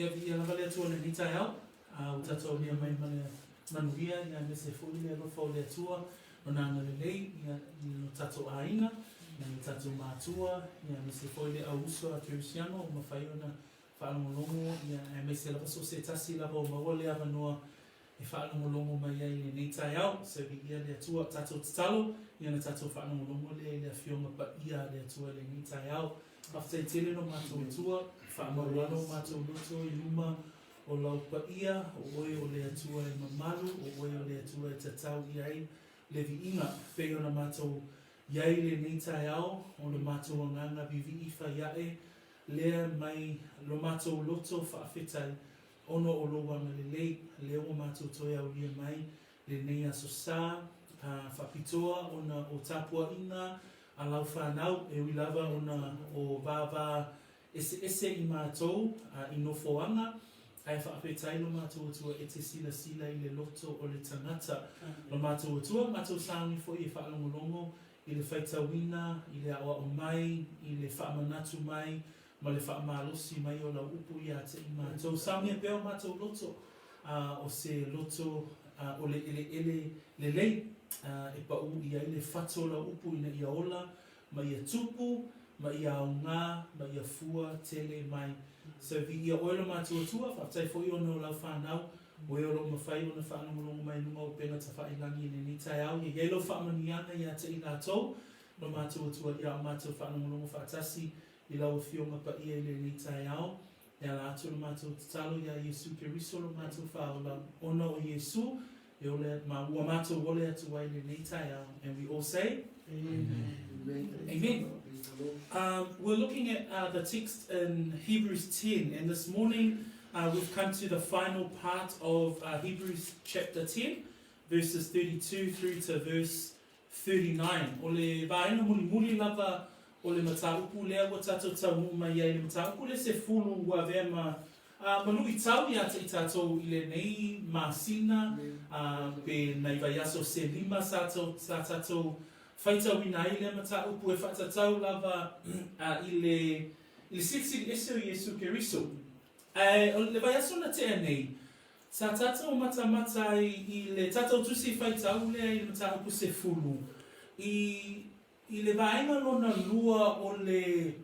Ia, viia lava le Atua i lenei taeao, a ua tatou aulia mai ma le manuia, ia aemaise foi le alofa o le Atua, Lona agalelei, ia, i lo tatou aiga, ia ma tatou matua, ia aemaise foi le au uso a Kerisiano ua mafai ona faalogologo, ia aemaise lava so o se tasi lava ua maua le avanoa e faalogologo mai ai i lenei taeao. So viia le Atua. Tatou tatalo, ia ona tatou faalogologo lea i le Afioga Paia a le Atua i lenei taeao. Faafetai tele lo matou Atua, faamaualo o matou loto i luma o lau paia, o oe o le Atua e mamalu, o oe o le Atua e tatau i ai le viiga. Pei ona matou i ai i lenei taeao, o lo matou agaga vivii fai ae lea mai lo matou loto faafetai ona o lou agalelei, lea ua matou toe aulia mai lenei Aso Sa faapitoa ona o tapuaiga a lau fanau, e ui lava ona o vāvā eseese i matou i nofoaga, ae faafetai lo matou Atua e te silasila i le loto o le tagata. Lo matou Atua, matou sauni foi e faalogologo i le faitauina, i le aoao mai, i le faamanatu mai, ma le faamalosi mai o lau upu ia te i matou. Saunia pea o matou loto, a o se loto o le eleele lelei, e paʻū i ai le fatu o lau upu ina ia ola, ma ia tupu, ma ia aoga, ma ia fua tele mai. So, viia oe lo matou Atua, faafetai foi ona o lau fanau, o e o lo o mafai ona faalogologo mai i luga o upega tafailagi i lenei taeao. Ia i ai lau faamanuiaga ia te i latou, lo matou Atua, ia o matou faalogologo faatasi I lau Afioga Paia i lenei taeao, e ala atu le matou tatalo iā Iesu Keriso lo matou Faaola, ona o Iesu e ola ma ua matou ole atu ai lenei taeao. And we all say, Amen. Amen. We're looking at uh, the text in Hebrews 10, and this morning uh, we've come to the final part of uh, Hebrews chapter 10, verses 32 through to verse 39. O le vaega mulimuli lava o le mataupu lea ua tatou taunuu mai ai i le mataupu le sefulu ua avea ma a ma luitau ia te i tatou i lenei masina a pe nai vaiaso se lima sa sa tatou faitauina ai lea mataupu e faatatau lava a i le i le silisili ese o Iesu Keriso. Ae o le vaiaso na tea nei, Sa tatou matamata ai i le tatou tusi faitau lea i le mataupu sefulu, i, i le vaega lona lua o le,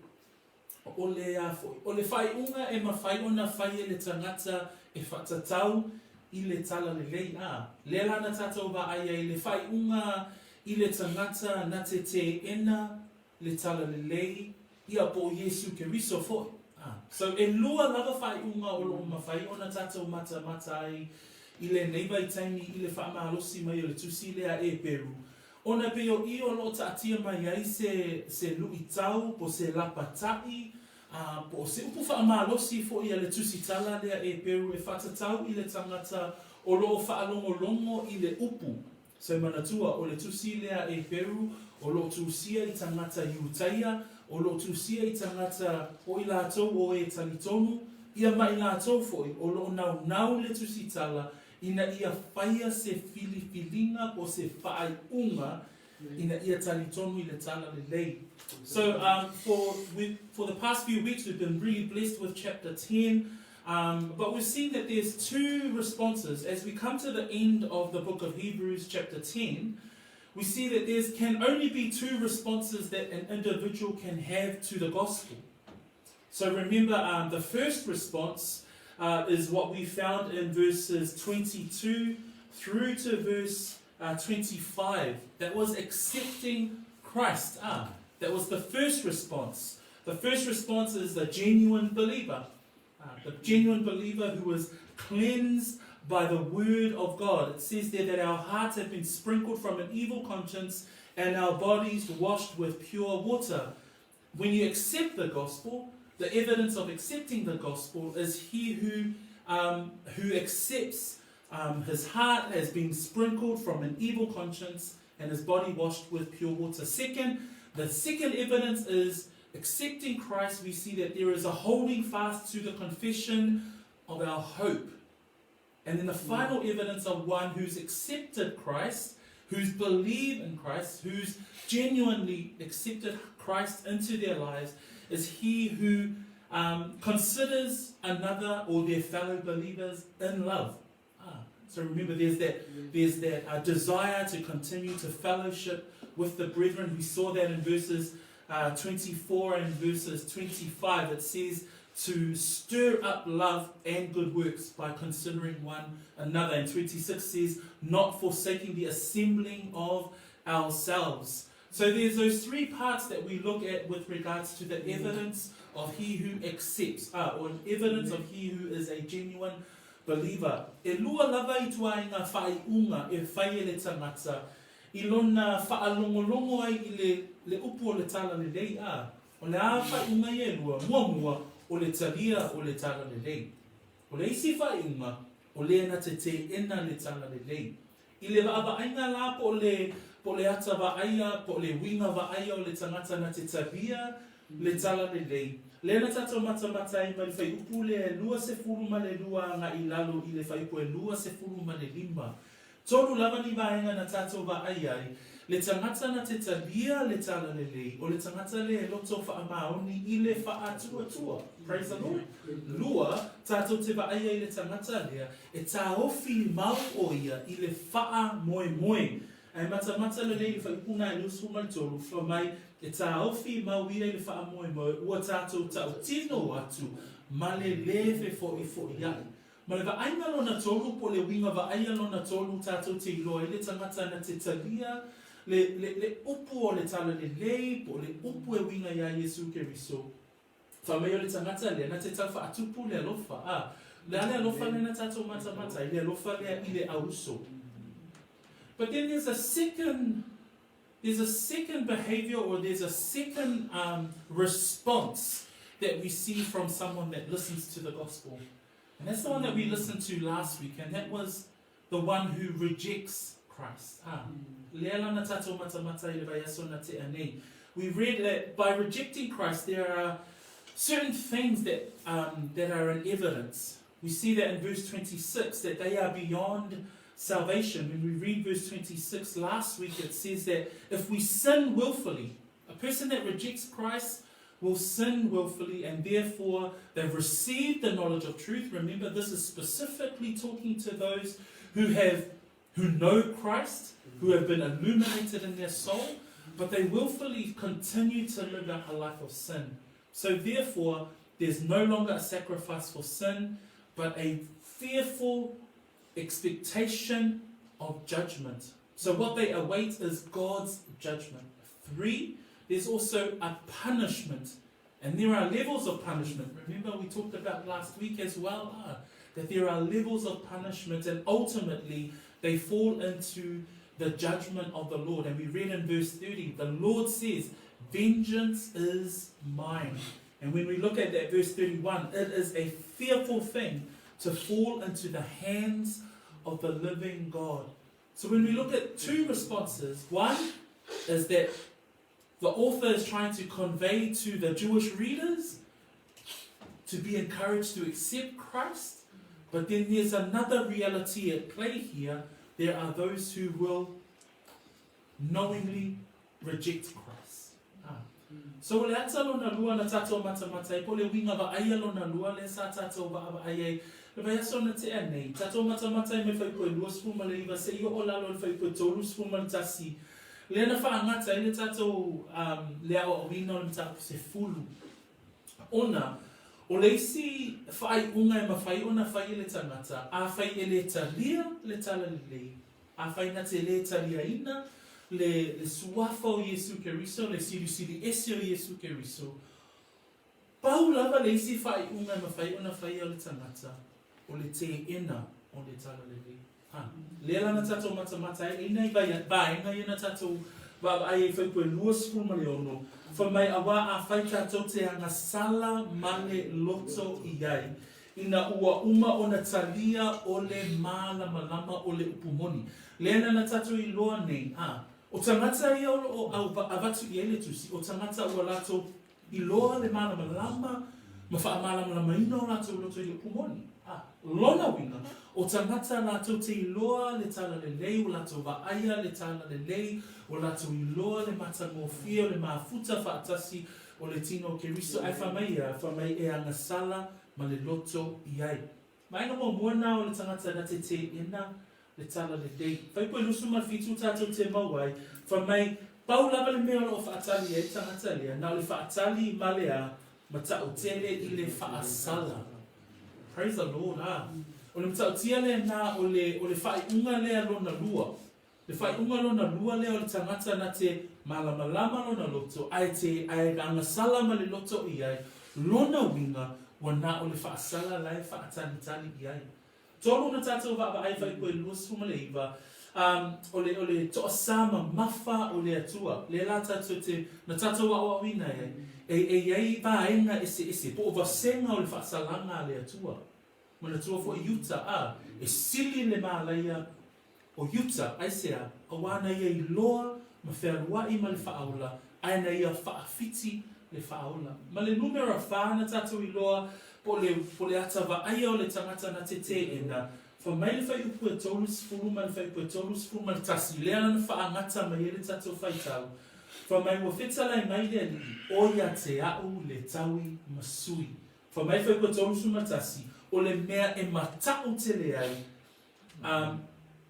o le a foi, o le faaiuga e mafai ona fai e le tagata e faatatau i le talalelei. A, lea la na tatou vaai ai i le faaiuga i le tagata na te teena le talalelei, ia po o Iesu Keriso foi. A. So e lua lava faaiuga o lo o mafai ona tatou matamata ai i lenei vaitaimi i le faamalosi mai o le tusi lea e Peru, ona pei o i o lo o taatia mai ai se se luitau po se lapata'i, a, po o se upu faamalosi foi a le tusitala lea e Peru e faatatau i le tagata o lo o faalogologo i le upu. So manatua, o le tusi lea a Eperu, o lo o tusia i tagata Iutaia, o lo o tusia i tagata o i latou o e talitonu, ia ma i latou foi o lo o naunau le tusitala ina ia faia se filifiliga po o se faaiuga ina ia talitonu i le tala lelei. So um, for, we, for the past few weeks we've been really blessed with chapter 10, Um, but we've seen that there's two responses. As we come to the end of the book of Hebrews, chapter 10, we see that there can only be two responses that an individual can have to the gospel. So remember, um, the first response uh, is what we found in verses 22 through to verse uh, 25. That was accepting Christ. Ah, that was the first response. The first response is the genuine believer. Uh, the genuine believer who was cleansed by the word of God. It says there that our hearts have been sprinkled from an evil conscience and our bodies washed with pure water. When you accept the gospel, the evidence of accepting the gospel is he who, um, who accepts um, his heart has been sprinkled from an evil conscience and his body washed with pure water. Second, the second evidence is accepting Christ, we see that there is a holding fast to the confession of our hope. And then the final evidence of one who's accepted Christ, who's believed in Christ, who's genuinely accepted Christ into their lives, is he who um, considers another or their fellow believers in love. Ah, so remember, there's that, there's that uh, desire to continue to fellowship with the brethren. We saw that in verses uh, 24 and verses 25. It says to stir up love and good works by considering one another. And 26 says, not forsaking the assembling of ourselves. So there's those three parts that we look at with regards to the evidence of he who accepts, uh, or evidence of he who is a genuine believer. E lua lava i tuaiga whaaiunga e whai e le tangata, i lona whaalongolongo ai i le, le upu o le tala lelei a. O le a whaiunga i e lua, muamua, o le talia o le tala lelei. O le isi whaiunga, o le na te te ena le tala lelei. I le vaavaaiga la po o le, po o le ata vaaia, po o le uiga vaaia o le tagata na te talia le talalelei. Lea na tatou matamata ai mai le fuaiupu lea e 22 agai i lalo i le fuaiupu e 25. Tolu lava ni vaega na tatou vaai ai, le tagata na te talia le talalelei, o le tagata lea e loto faamaoni i le faatuatua. Praise the Lord. Lua, tatou te vaai ai i le tagata lea E tāofi mau ʻo ia i le faamoemoe. A e matamata lelei i le faipuna e 23, fai mai, E tāofi mau ia i le faamoemoe, ua tātou tautino atu ma le lē fefoʻifoʻiaʻi. Ma le vaaiga lona tolu, po o le uiga vaaia lona tolu, tātou te iloa ai le tagata na te talia le, le, le upu o le talalelei, po o le upu e uiga iā Iesu Keriso. Fai mai o le tagata lea, na te tau faatupu le alofa, a, le a le alofa lea na tatou matamata ai, le alofa lea i le auso. But then there's a second, there's a second behavior or there's a second um, response that we see from someone that listens to the gospel. And that's the one that we listened to last week, and that was the one who rejects Christ. Ah, lea la na tatou matamata i le vaiaso na tea nei. We read that by rejecting Christ there are certain things that, um, that are in evidence. We see that in verse 26 that they are beyond salvation. When we read verse 26 last week, it says that if we sin willfully, a person that rejects Christ will sin willfully and therefore they've received the knowledge of truth. Remember, this is specifically talking to those who have who know Christ, who have been illuminated in their soul, but they willfully continue to live out a life of sin. So therefore, there's no longer a sacrifice for sin, but a fearful expectation of judgment. So what they await is God's judgment. Three, there's also a punishment. And there are levels of punishment. Remember, we talked about last week as well, uh, that there are levels of punishment, and ultimately they fall into the judgment of the Lord. And we read in verse 30, the Lord says, Vengeance is mine. And when we look at that verse 31, it is a fearful thing to fall into the hands of the living God. So when we look at two responses, one is that the author is trying to convey to the Jewish readers to be encouraged to accept Christ. But then there's another reality at play here. There are those who will knowingly reject Christ. Ah. So o le ata lona lua na tātou matamata ai, po o le uiga vaaia lona lua lea sa tātou vaavaai ai le vaiaso na tea nei. Tātou matamata ai mai fuaiupu e 29 seia oo lalo i le fuaiupu e 31, lea na faagata ai le tātou um, le aoaoina o le mataupu sefulu. Ona, o le isi faaiuga e mafai ona fai e le tagata, afai e le talia le talalelei, Afai na te lē taliaina le, le Suafa o Iesu Keriso, le Silisili Ese o Iesu Keriso, pau lava le isi faaiuga e mafai ona faia o le tagata, o le teena o le talalelei. Ha. Lea la na tatou matamata ai, ina i vaenga ia na tatou vaavaai ai fuaiupu e 26, fai mai auā afai tatou te agasala ma le loto i ai, Ina ua uma ona talia o le mālamalama o le upu moni. Lea na tatou iloa nei, a, o tagata ia o lo o avatu i ai le tusi, o tagata ua latou iloa le mālamalama ma faamālamalamaina o latou loto i le upu moni. A, lona uiga, o tagata latou te iloa le talalelei, ua latou vaaia le talalelei, ua latou iloa le matagofie o le mafuta faatasi. o le tino o Keriso, ae fai mai ia, fai mai e agasala ma le loto i ai. Vaega muamua na o le tagata na te teena le tala lelei. Fuaiupu e 27 tatou te mau ai, fai mai, pau lava le mea o lo o faatali ai le tagata lea, na o le faatali ma le a, matautele i le faasala. Praise the Lord, a. O le matautia lena o le, o le faaiuga lea lona lua. Le faaiuga lona lua lea o le tagata na te malamalama lona loto ae te ae agasala ma le loto i ai lona uiga ua na o le faasala la e faatalitali i ai. Tolu na tatou vaavaai fuaiupu e 29, um, o le, o le toasā mamafa o le Atua, lea la tatou te, na tatou aoaoina ai, e, e i ai vaega eseese, po o vasega o le faasalaga a le Atua. Manatua foi Iuta, a, e sili le mālaia o Iuta, aisea, auā na ia iloa ma fealuaʻi ma le faaola, ae na ia faawhiti le faaola. Ma le numera wha na tatou iloa, po o le, po o le ata vaaia o le tagata na te teena, fa mai le fuaiupu e 30 ma le fuaiupu e 31, lea la na faagata mai ai le tatou faitau, fa mai ua fetalai mai le Alii, o ia te a'u le taui ma sui. Fa mai le fuaiupu e 31, o le mea e mataʻu tele ai, A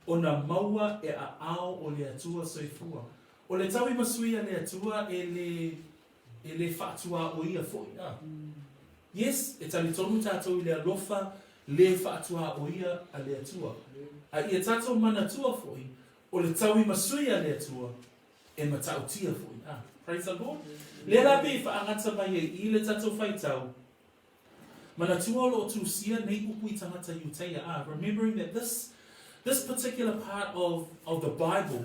ona maua e aao o le Atua soifua. O le taui ma sui a le Atua e le, e le faatuaoia foi. A. Yes, e talitonu tatou i le alofa le faatuaoia a le Atua. A ia tatou manatua foi, o le taui ma sui a le Atua, e matautia foi. A. Praise the Lord. Lea la pei e faagata mai ai i le tatou faitau, Manatua o lo o tusia nei upu i tagata Iutaia, a, remembering that this, this particular part of, of the Bible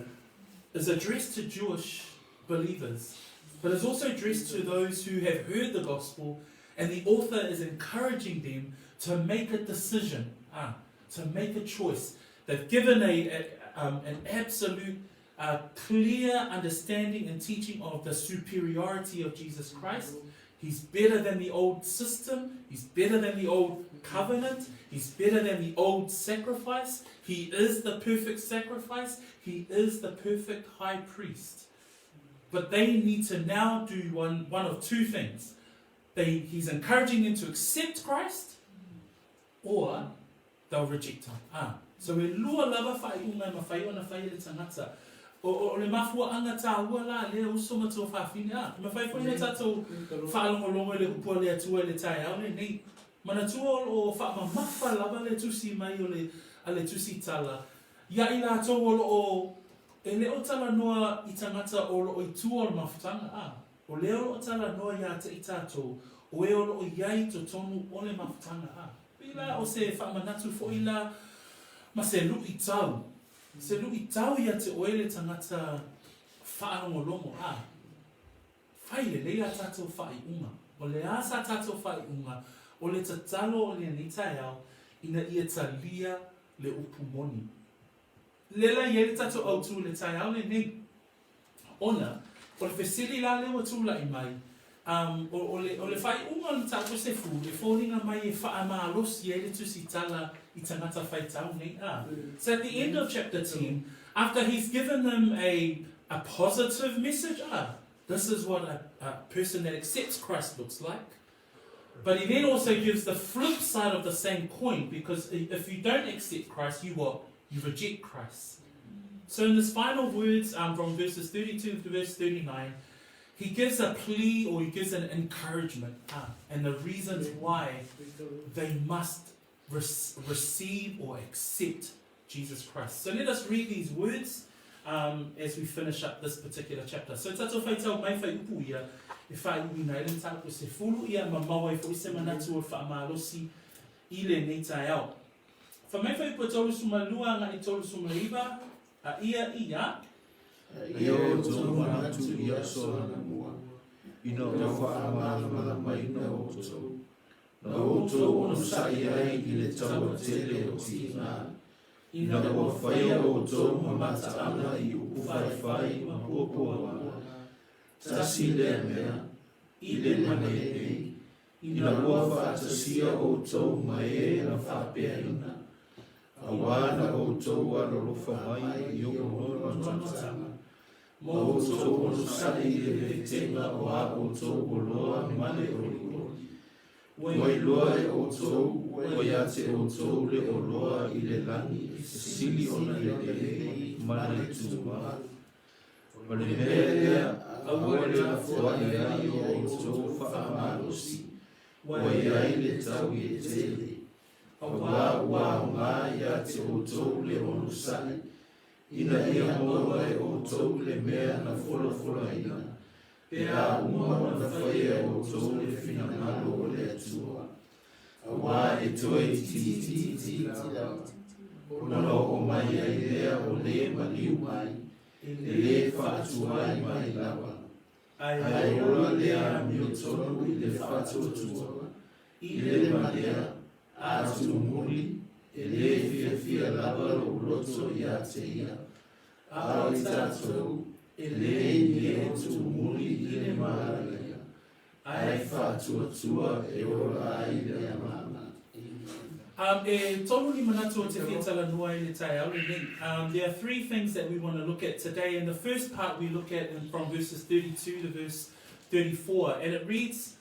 is addressed to Jewish believers, but is also addressed to those who have heard the gospel, and the author is encouraging them to make a decision, ah, to make a choice. They've given a, a um, an absolute uh, clear understanding and teaching of the superiority of Jesus Christ. He's better than the old system. He's better than the old covenant. He's better than the old sacrifice. He is the perfect sacrifice. He is the perfect high priest. But they need to now do one, one of two things. They, he's encouraging them to accept Christ or they'll reject him. Ā, so e lua lava faaiuga e mafai ona fai e le tagata. O, o, o le mafuaaga tāua la lea uso ma tuafafine, ā, e mafai foi ona tatou faalogologo i le upu a le Atua i le taeao lenei. Manatua o lo o faamamafa lava le tusi mai o le, a le Tusi Tala ia i latou o lo o, e le o talanoa i tagata o lo o i tua o le mafutaga, ā, O lea o lo o talanoa iā te i tatou, o e o lo o i ai i totonu o le mafutaga, ā, pei la o se faamanatu foi la ma se luʻitau, se luʻitau ia te oe le tagata faalogologo, ā, fai lelei a tatou faaiuga. O le a sa tatou faaiuga, o le tatalo o lenei taeao ina ia talia le upu moni. Lea la i ai le tatou autu i le taeao lenei. Ona, o le fesili la lea ua tulai mai, um, o, o, le, o le faaiuga o le mataupu Iosefu, e foliga mai e faamalosi ai le tusitala i tagata faitau nei, a. So at the end of chapter 10, after he's given them a, a positive message, a, this is what a, a person that accepts Christ looks like. But he then also gives the flip side of the same coin, because if you don't accept Christ, you what? You reject Christ. So in this final words um, from verses 32 to verse 39, he gives a plea or he gives an encouragement uh, and the reasons why they must receive or accept Jesus Christ. So let us read these words um, as we finish up this particular chapter. So tatou faitau mai fuaiupu ia e faaiuina ai le mataupu e sefulu ia ma mau ai foi se manatu o le faamalosi i lenei taeao. Fai mai fuaiupu e 32 agai 39, a ia ia. A ia outou manatu i aso anamua, ina ua faamalamalamaina outou, Na outou onosai ai i le taua tele o tiga, ina ua faia outou ma mataaga i upu faifai ma puapuaga, tasi lea mea, i le manē nei, ina ua faatasia outou ma e na faapeaina, auā na outou alolofa mai i o'u nonoatanga. Ma outou onosai i le vetega o a outou oloa ma le olioli. Ua iloa e outou ua ia te outou le oloa i le lagi e sili ona lelei ma le tumau. O le mea lea, aua le lafoai ai o outou faamalosi, ua i ai le taui e tele. Aua ua aoga ia te outou le onosai, ina ia maua e outou le mea na folafolaina, pe a uma ona faia e outou le finagalo o le Atua. Aua e toe itiiti lava, ona oo mai ai lea o le maliu mai, e le faatuai mai lava. Ae ola le amiotonu i le faatuatua, i le malea, a tumuli, e lē fiafia lava lou loto ia te ia. A o i tatou, e leai ni e tumuli i le malaia, ae faatuatua e ola ai le agaga. Um, e tolu ni manatu o te fia talanoa ai i le taeao lenei. There are three things that we want to look at today, and the first part we look at in from verses 32 to verse 34, and it reads,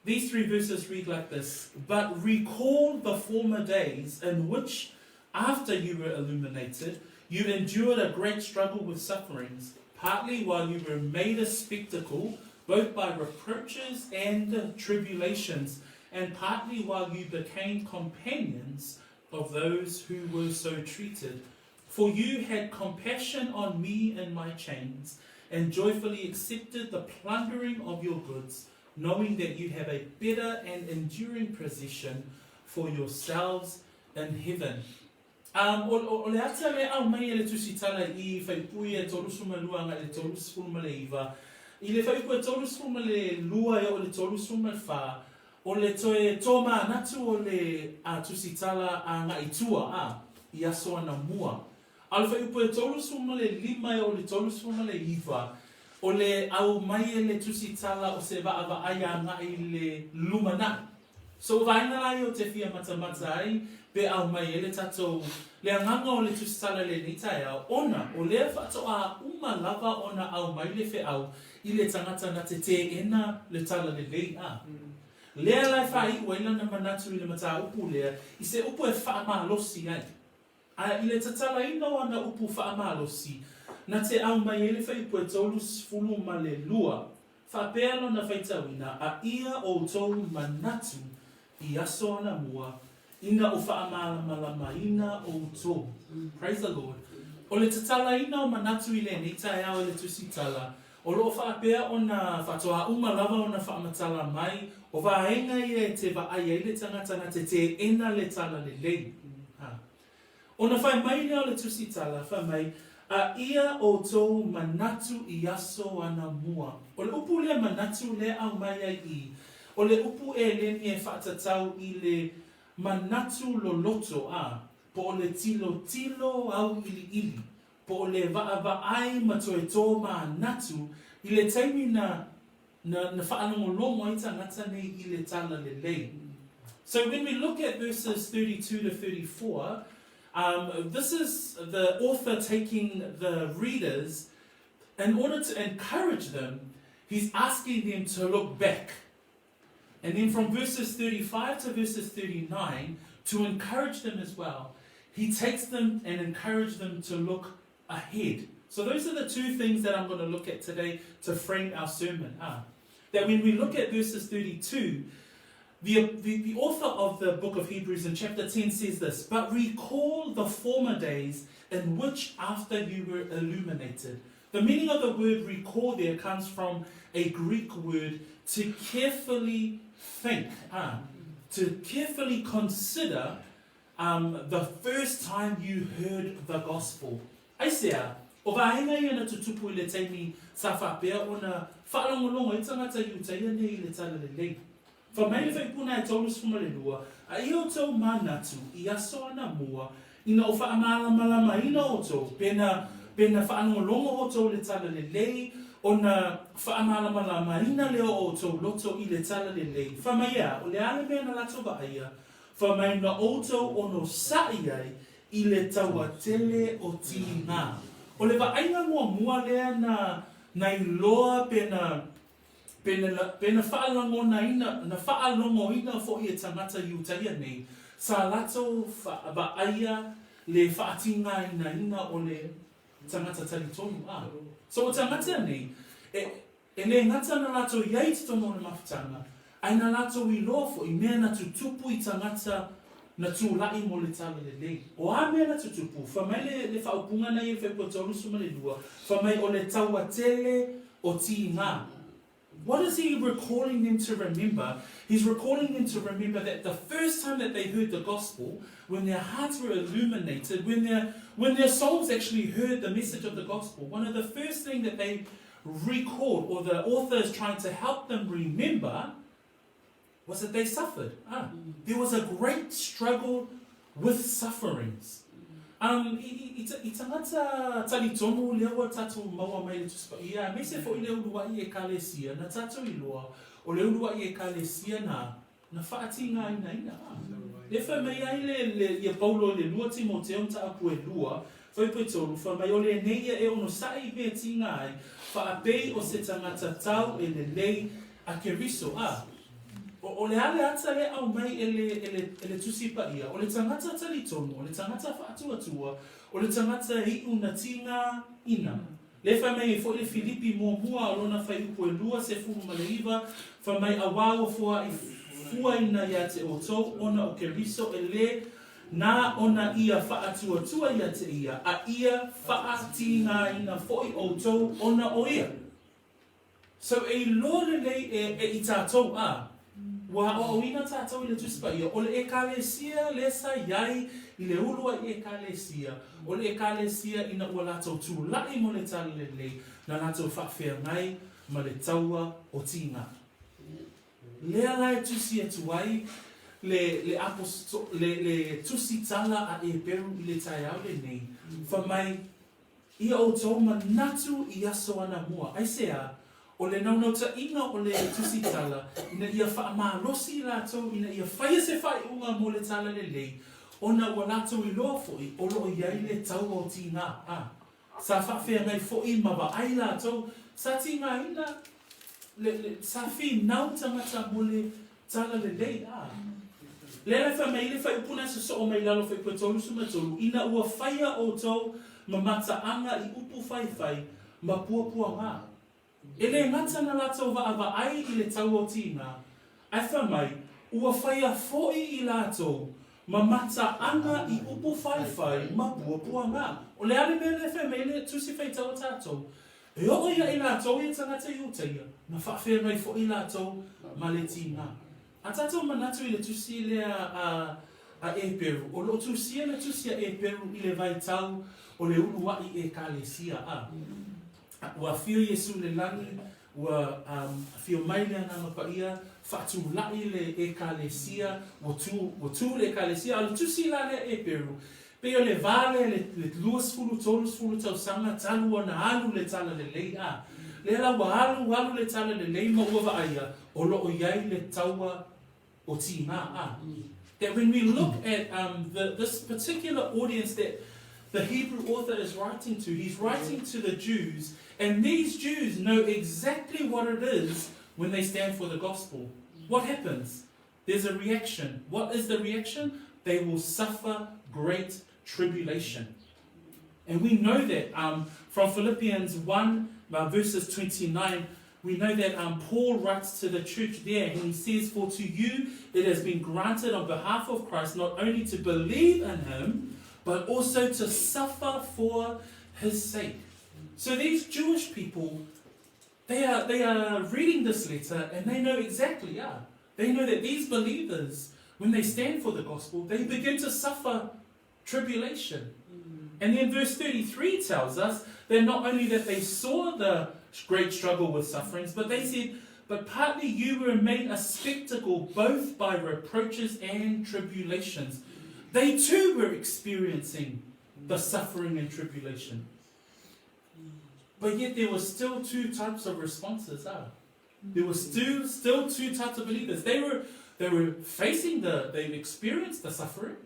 these three verses read like this, But recall the former days in which, after you were illuminated, you endured a great struggle with sufferings, partly while you were made a spectacle, both by reproaches and tribulations, and partly while you became companions of those who were so treated. For you had compassion on me in my chains, and joyfully accepted the plundering of your goods, knowing that you have a better and enduring possession for yourselves in heaven. Um, o, o, o le ata le au mai e le tusitala i whaipui e 32 anga le 39, i le whaipu e 32 e o le 34, O le toe tōmānatu o le a Tusitala a Ngaʻi Tua, a, i aso ana mua. A o le fuaiupu e 35 e o le 39, o le au mai e le Tusitala o se vaavaai agai i le lumanai. So o vaega la ia o te fia matamata ai pe au mai e le tatou le agaga o le Tusitala i lenei taeao, ona o lea faatoa uma lava ona au mai le feau i le tagata na te teena le talalelei, a. Lea la e faaiu ai lana manatu i le mataupu lea i se upu e faamalosi ai. A i le tatalaina o ana upu faamalosi, na te au mai ai le fuaiupu e 32, faapea lona faitauina, A ia outou manatu i aso anamua, ina o faamalamalamaina outou. Praise the Lord. O le tatalaina o manatu i lenei taeao e le Tusitala, o lo o faapea ona faatoa uma lava ona faamatala mai, o vaega ia e te vaai ai le tagata na te teena le talalelei. Ha. Ona whai mai lea o le Tusitala, fai mai, A ia outou manatu i aso anamua. O le upu lea manatu lea aumai ai i, o le upu eleni e faatatau i le manatu loloto, a, po o le tilotilo auiliili, po o le vaavaai ma toe tōmanatu i le taimi na, na, na faalogologo ai tagata nei i le talalelei. So when we look at verses 32 to 34, this is the author taking the readers in order to encourage them, he's asking them to look back. And then from verses 35 to verses 39, to encourage them as well, he takes them and encourages them to look ahead. So those are the two things that I'm going to look at today to frame our sermon. That when we look at verses 32, the, the, the author of the book of Hebrews in chapter 10 says this, But recall the former days in which after you were illuminated. The meaning of the word recall there comes from a Greek word to carefully think, to carefully consider um, the first time you heard the gospel. Aisea, o vaega ia na tutupu i le taimi sa faapea ona faalogologo ai tagata Iutaia nei i le talalelei. Fai mai le faipuna e 32, A i outou manatu i aso anamua, ina o faamalamalamaina outou, pe na, pe na faalogologo outou i le talalelei, ona faamalamalamaina lea o outou loto i le talalelei. Fai mai ea, o le a le mea na latou vaaia? Fai mai na outou onosai ai i le taua tele o tiga. O le vaaiga muamua lea na. Na iloa pe na, pe na, pe na faalagonaina, na faalogoina foʻi e tagata Iutaia nei, sa latou vaaia le faatigainaina o le tagata talitonu. A. So o tagata nei, e, E lē gata na latou iai i totonu o le mafutaga, ae na latou iloa foʻi mea na tutupu i tagata na tulaʻi mo le talalelei. O a mea na tutupu? Fai mai le, le faaupuga na ia i le Fuaiupu 32, fai mai o le taua tele o tigā. What is he recalling them to remember? He's recalling them to remember that the first time that they heard the gospel, when their hearts were illuminated, when their, when their souls actually heard the message of the gospel, one of the first thing that they recalled, or the author is trying to help them remember, was that they suffered. Ah, there was a great struggle with sufferings. Um, i, i, i, i tangata talitonu lea ua tatou maua mai le Tusi Paia, aemaise foʻi le uluaʻi Ekalesia, na tatou iloa, o le uluaʻi Ekalesia na, na faatigainaina. A. Lea fai mai ai le, le, ia Paulo i le 2 Timoteo mataupu e 2, fuaiupu e 3, fai mai o lenei ia e onosaʻi i mea tiga ai, faapei o se tagata tau e lelei a Keriso. A. O, o le a le ata lea aumai e le, e le, e le Tusi Paia, o le tagata talitonu, o le tagata faatuatua, o le tagata iʻu na tigaina. Lea fai mai ai foʻi le Filipi muamua o lona fuaiupu e 29, fai mai, Auā ua foaʻi fuaina iā te outou ona o Keriso e lē na ona ia faatuatua ia te ia, a ia faatigaina foʻi outou ona o ia. So e iloa lelei e, e i tatou, a, ua aoaoina tatou i le Tusi Paia, o le Ekalesia lea sa iai i le uluaʻi Ekalesia, o le Ekalesia ina ua latou tulaʻi mo le Talalelei, na latou faafeagai ma le taua o tiga. Lea la e tusi atu ai le, le aposto, le, le tusi tala a Eperu i le taeao lenei, fai mai, Ia outou manatu i aso anamua. Aisea? O le naunautaiga o le tusitala ina ia faamalosi i latou ina ia faia se faaiuga mo le talalelei, ona ua latou iloa foʻi o lo o i ai le taua o tigā. A. Sa faafeagai foʻi ma vaai latou, sa tigaina le, le, sa finau tagata mo le Talalelei, a. Lea la e fai mai ai le fuaiupu na sosoo mai lalo fuaiupu e 33, ina ua faia outou ma mataaga i upu faifai ma puapuaga. E lē gata na latou vaavaai i le tau o tiga, ae fai mai, ua faia foʻi i latou ma mataaga i upu faifai ma puapuaga. O le a le mea lea e fai mai ai le Tusi Faitau a tatou? E oo ia i latou ia tagata Iutaia, na faafeagai foʻi latou ma le tigā. A tatou manatu i le tusi lea a a Eperu, o lo o tusia le tusi a Eperu i le vaitau o le uluaʻi Ekalesia, a. Ua afio Iesu i le lagi, ua afio mai le Agaga Paia, faatulaʻi le Ekalesia, ua tu, ua tu le Ekalesia, a o le tusi la lea Eperu, Pei o le vā lea le le 20, 30 tausaga talu ona alu le talalelei, a lea la ua alu alu le talalelei ma ua vaaia o lo o i ai le taua o tigā, a. That when we look at um the this particular audience that the Hebrew author is writing to, he's writing to the Jews, and these Jews know exactly what it is when they stand for the gospel. What happens? There's a reaction. What is the reaction? They will suffer great tribulation. And we know that um, from Philippians 1, uh, verses 29, we know that um, Paul writes to the church there and he says, For to you it has been granted on behalf of Christ not only to believe in him, but also to suffer for his sake. So these Jewish people, they are, they are reading this letter and they know exactly, yeah, they know that these believers, when they stand for the gospel, they begin to suffer tribulation. And then verse 33 tells us that not only that they saw the great struggle with sufferings, but they said, But partly you were made a spectacle both by reproaches and tribulations. They too were experiencing the suffering and tribulation. But yet there were still two types of responses. Ah. There were still, still two types of believers. They were, they were facing the, they experienced the suffering.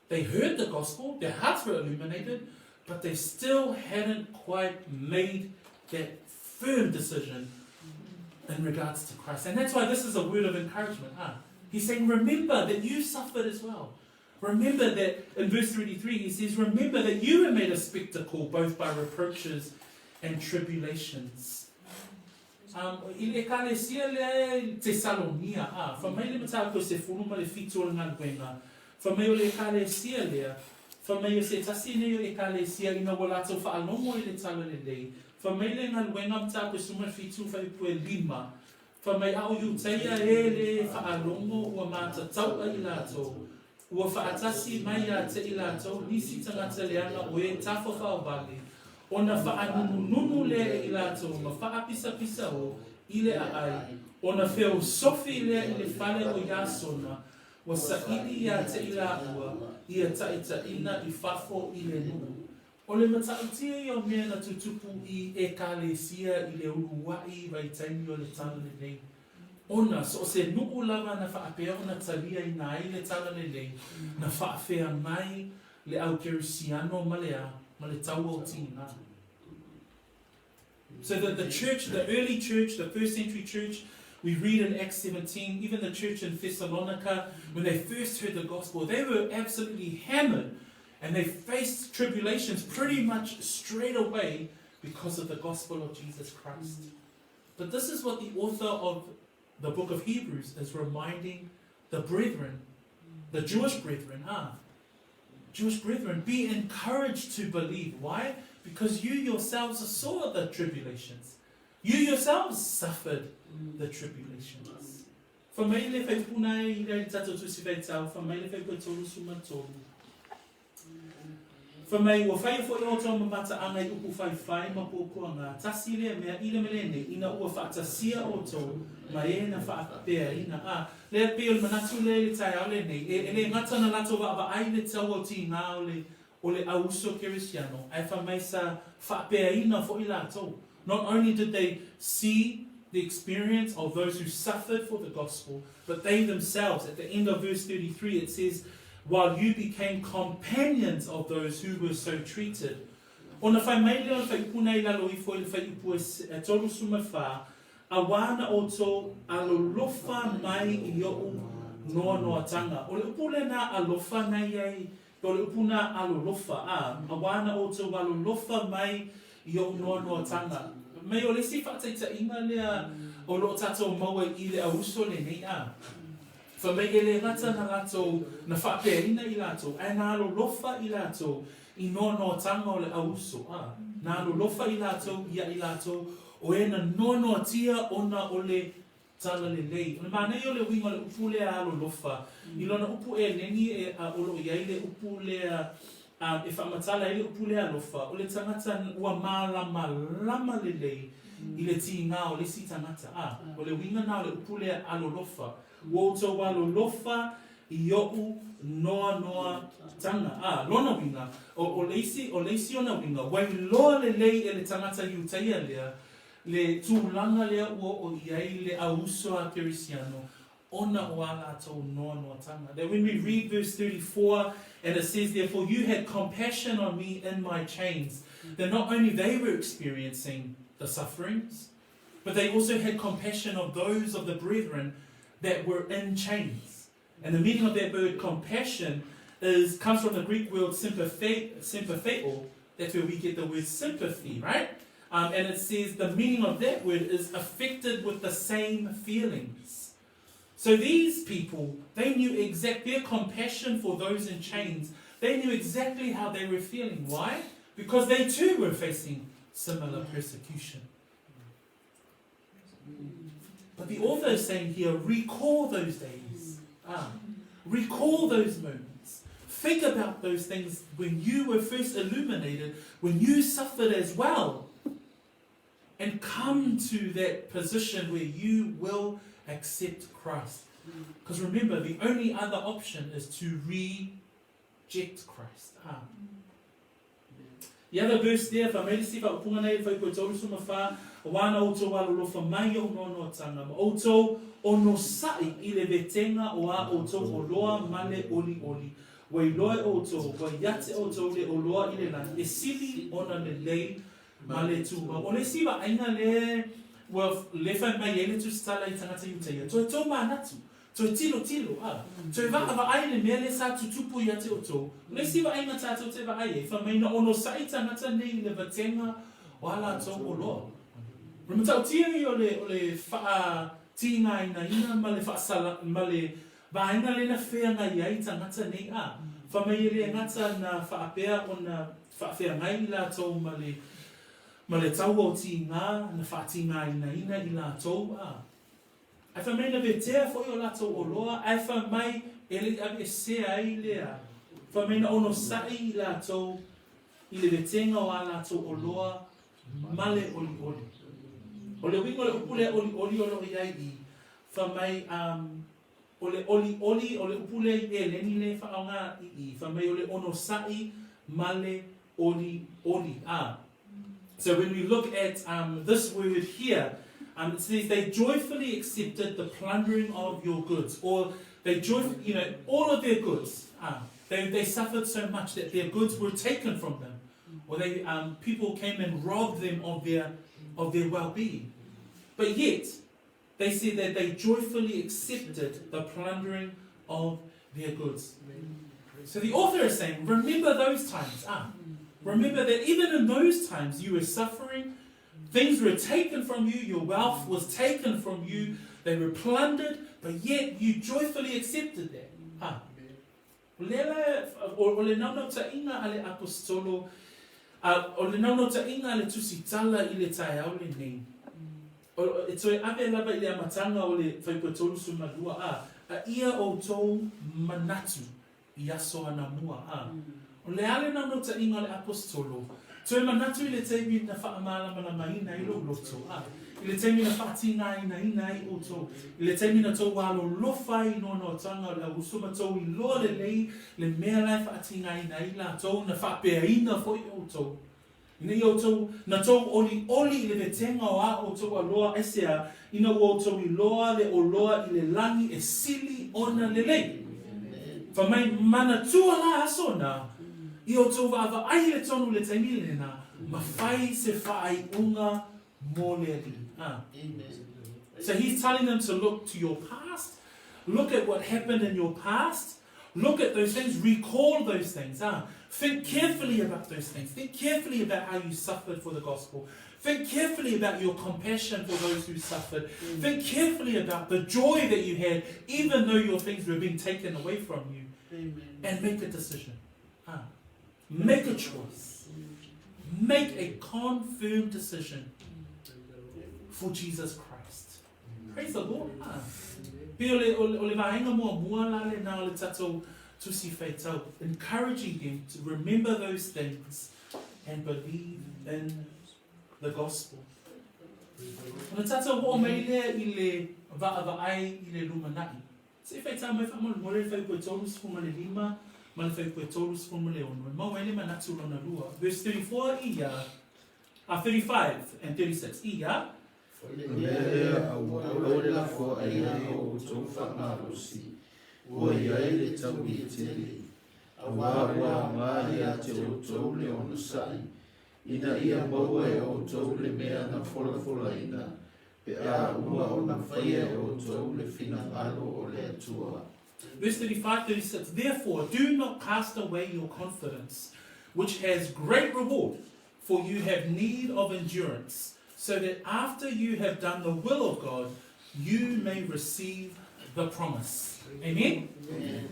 They heard the gospel, their hearts were illuminated, but they still hadn't quite made that firm decision in regards to Christ. And that's why this is a word of encouragement. Huh? He's saying, remember that you suffered as well. Remember that in verse 33, he says, Remember that you were made a spectacle both by reproaches and tribulations. Um, i le ekalesia lea i Tesalonia, a, fa mai le mataupu e sefulu ma le fitu o le galuega, fa mai o le ekalesia lea, fa mai o se tasi nei o ekalesia ina ua latou faalogo i le Talalelei, fa mai le galuega mataupu e sefulu ma le fitu faaiupu e lima, Fai mai a o Iutaia e le faalogo ua matatauʻa i latou, ua faatasi mai ia te i latou nisi tagata leaga o e tafafaovale, ona faanunununu lea e i latou ma faapisapisa o i le aai, ona feosofi lea i le fale o Iasona, ua saili ia te i laua ia taitaina i fafo i le nuu. O le matautia ia o mea na tutupu i Ekalesia i le uluaʻi vaitaimi o le Talalelei. Ona, so o se nuu lava na faapea ona taliaina ai le Talalelei, na faafeagai le au Kerisiano ma le a, ma le taua o tiga. So that the church, the early church, the first century church, we read in Acts 17, even the church in Thessalonica, when they first heard the gospel, they were absolutely hammered and they faced tribulations pretty much straight away because of the gospel of Jesus Christ. But this is what the author of the book of Hebrews is reminding the brethren, the Jewish brethren, ah, Jewish brethren, be encouraged to believe. Why? Because you yourselves saw the tribulations. You yourselves suffered the tribulations. Fa mai le faipuna e ira i tatou tusi faitau, fa mai le faipua 33. Fa mai ua whaia fo i o tau mamata anga i upu whaiwhai ma puapuanga, tasi lea mea i le mele nei, ina ua whaatasia o tau, ma e na whaapea ina a. Lea pei o le manatu lea i le taeao lenei, e, e le gata na latou vaavaai le taua o tiga o le, o le au uso kerisiano, ae fai mai sa faapeaina foʻi latou. Not only did they see the experience of those who suffered for the gospel, but they themselves, at the end of verse 33, it says, while you became companions of those who were so treated. Ona fai mai lea o le faaiupu nei i lalo ifo i le faaiupu e 34, Auā na outou alolofa mai i oʻu noanoatanga. O le upu lenā alofa na iai, o le upu nā alolofa, ā, auā na outou alolofa mai i oʻu noanoatanga. Mai o le isi faataitaiga lea o lo o tatou maua i le auuso lenei, ā, fai mai e le gata na latou, na faapeaina i latou, ae na alolofa i latou i noanoatanga o le auuso, ā, na alolofa i latou ia i latou o e na noanoatia ona o le Talalelei. O le manaia o le uiga o le upu lea alolofa, i lona upu eleni e a o lo o i ai le upu lea a e faamatala ai le upu lea alofa, o le tagata ua mālamalama lelei i le tiga o le isi tagata. A, o le uiga na o le upu lea alolofa. Ua outou alolofa i oʻu noanoatanga. A, lona uiga, o, o le isi, o le isi ona uiga, ua iloa lelei e le tagata Iutaia lea le tulaga lea ua oo i ai le auuso a Kerisiano ona o a latou noanoatanga. That when we read verse 34 and it says therefore you had compassion on me in my chains, that not only they were experiencing the sufferings, but they also had compassion of those of the brethren that were in chains. And the meaning of that word compassion is comes from the Greek word sympatheo. That's where we get the word sympathy, right? Um, and it says the meaning of that word is affected with the same feelings. So these people, they knew exact their compassion for those in chains. They knew exactly how they were feeling. Why? Because they too were facing similar persecution. But the author is saying here, recall those days. Recall those moments. Think about those things when you were first illuminated, when you suffered as well. And come to that position where you will accept Christ. Because remember, the only other option is to reject Christ. The other verse there, fa mai le isi faaupuga nei i le Faipua 34, Auā na outou alolofa mai i o'u noanoatanga, ma outou onosai i le vetenga o a outou oloa ma le olioli, ua iloa e outou, ua ia te outou le oloa i le lagi, e sili ona lelei. Ma le tumau. O le isi vaaiga lea ua le fai mai ai le tusitala i tagata Iutaia, toe tomanatu, toe tilotilo, a, toe vaavaai le mea lea sa tutupu ia te outou. O le isi vaaiga tatou te vaai ai, fai mai na onosai tagata nei i le vatenga o a latou oloa. O le matautia ia o le, o le faatigainaina ma le faasala, ma le vaega lea na feagai ai tagata nei, a, fai mai e le gata na faapea ona faafeagai i latou ma le, ma le taua o tiga na faatigainaina i latou, a, ae fai mai na vetea foi o latou oloa, ae fai mai e le i aveesea ai lea, fai mai na onosai i latou i le vetega o a latou oloa ma le olioli. O le uiga o le upu lea olioli o lo o i ai i, fai mai, um, o le olioli, o le upu lea i Eleni lea e faaaoga i i, fai mai o le onosai ma le olioli. A. So when we look at um, this word here, um, it says they joyfully accepted the plundering of your goods, or they joyfully, you know, all of their goods. They, they suffered so much that their goods were taken from them, or they, um, people came and robbed them of their, of their well-being. But yet, they said that they joyfully accepted the plundering of their goods. So the author is saying, remember those times. Ah, remember that even in those times you were suffering, things were taken from you, your wealth was taken from you, they were plundered, but yet you joyfully accepted that. Ah. O lea la, o, o le naunautaiga a le Aposetolo, a, o le naunautaiga a le Tusitala i le taeao lenei, o, o, e toe ave lava i le amataga o le Fuaiupu 32, a, a ia outou manatu i aso anamua, a. O le a le naunautaiga o le Aposetolo, Toe manatu i le taimi na faamalamalamaina ai lou loto, a, i le taimi na faatigainaina ai outou, i le taimi na tou alolofa ai i noanoatanga o le auuso ma tou iloa lelei le mea la e faatigaina ai latou na faapeaina foi outou, ina ia outou, na tou olioli i le vetega o a outou aloa aisea, ina ua outou iloa le oloa i le lagi e sili ona lelei. Fai mai, manatua la aso na, i outou vaavaai i le tonu i le taimi lena, ma fai se faaiuga mo le Alii. Ah. So he's telling them to look to your past, look at what happened in your past, look at those things, recall those things. Ah. Think carefully about those things. Think carefully about how you suffered for the gospel. Think carefully about your compassion for those who suffered. Mm. Think carefully about the joy that you had, even though your things were being taken away from you. Amen. And make a decision. Ah. Make a choice. Make a confirmed decision for Jesus Christ. Praise the Lord. Ah. Pe o le, o le, o le vaenga muamua la le na o le tatou tusi faitau, encouraging them to remember those things and believe in the gospel. Ona tatou oo mai lea i le vaavaai i le lumanai. Se i faitau mai faamolemole le fuaiupu e 35 ma le fuaiupu e 36 e maua ai le manatu lona lua. Verse 34 ia, a 35 and 36 ia. O le mea lea aua aua le lafo ai ai o outou faamalosi, ua i ai le taui e tele, auā ua aoga ia te outou le onosai, ina ia maua e outou le mea na folafolaina, pe a ua ona faia e outou le finagalo o le Atua. Verse 35, 36, Therefore do not cast away your confidence, which has great reward, for you have need of endurance, so that after you have done the will of God, you may receive the promise. Amen? Amen.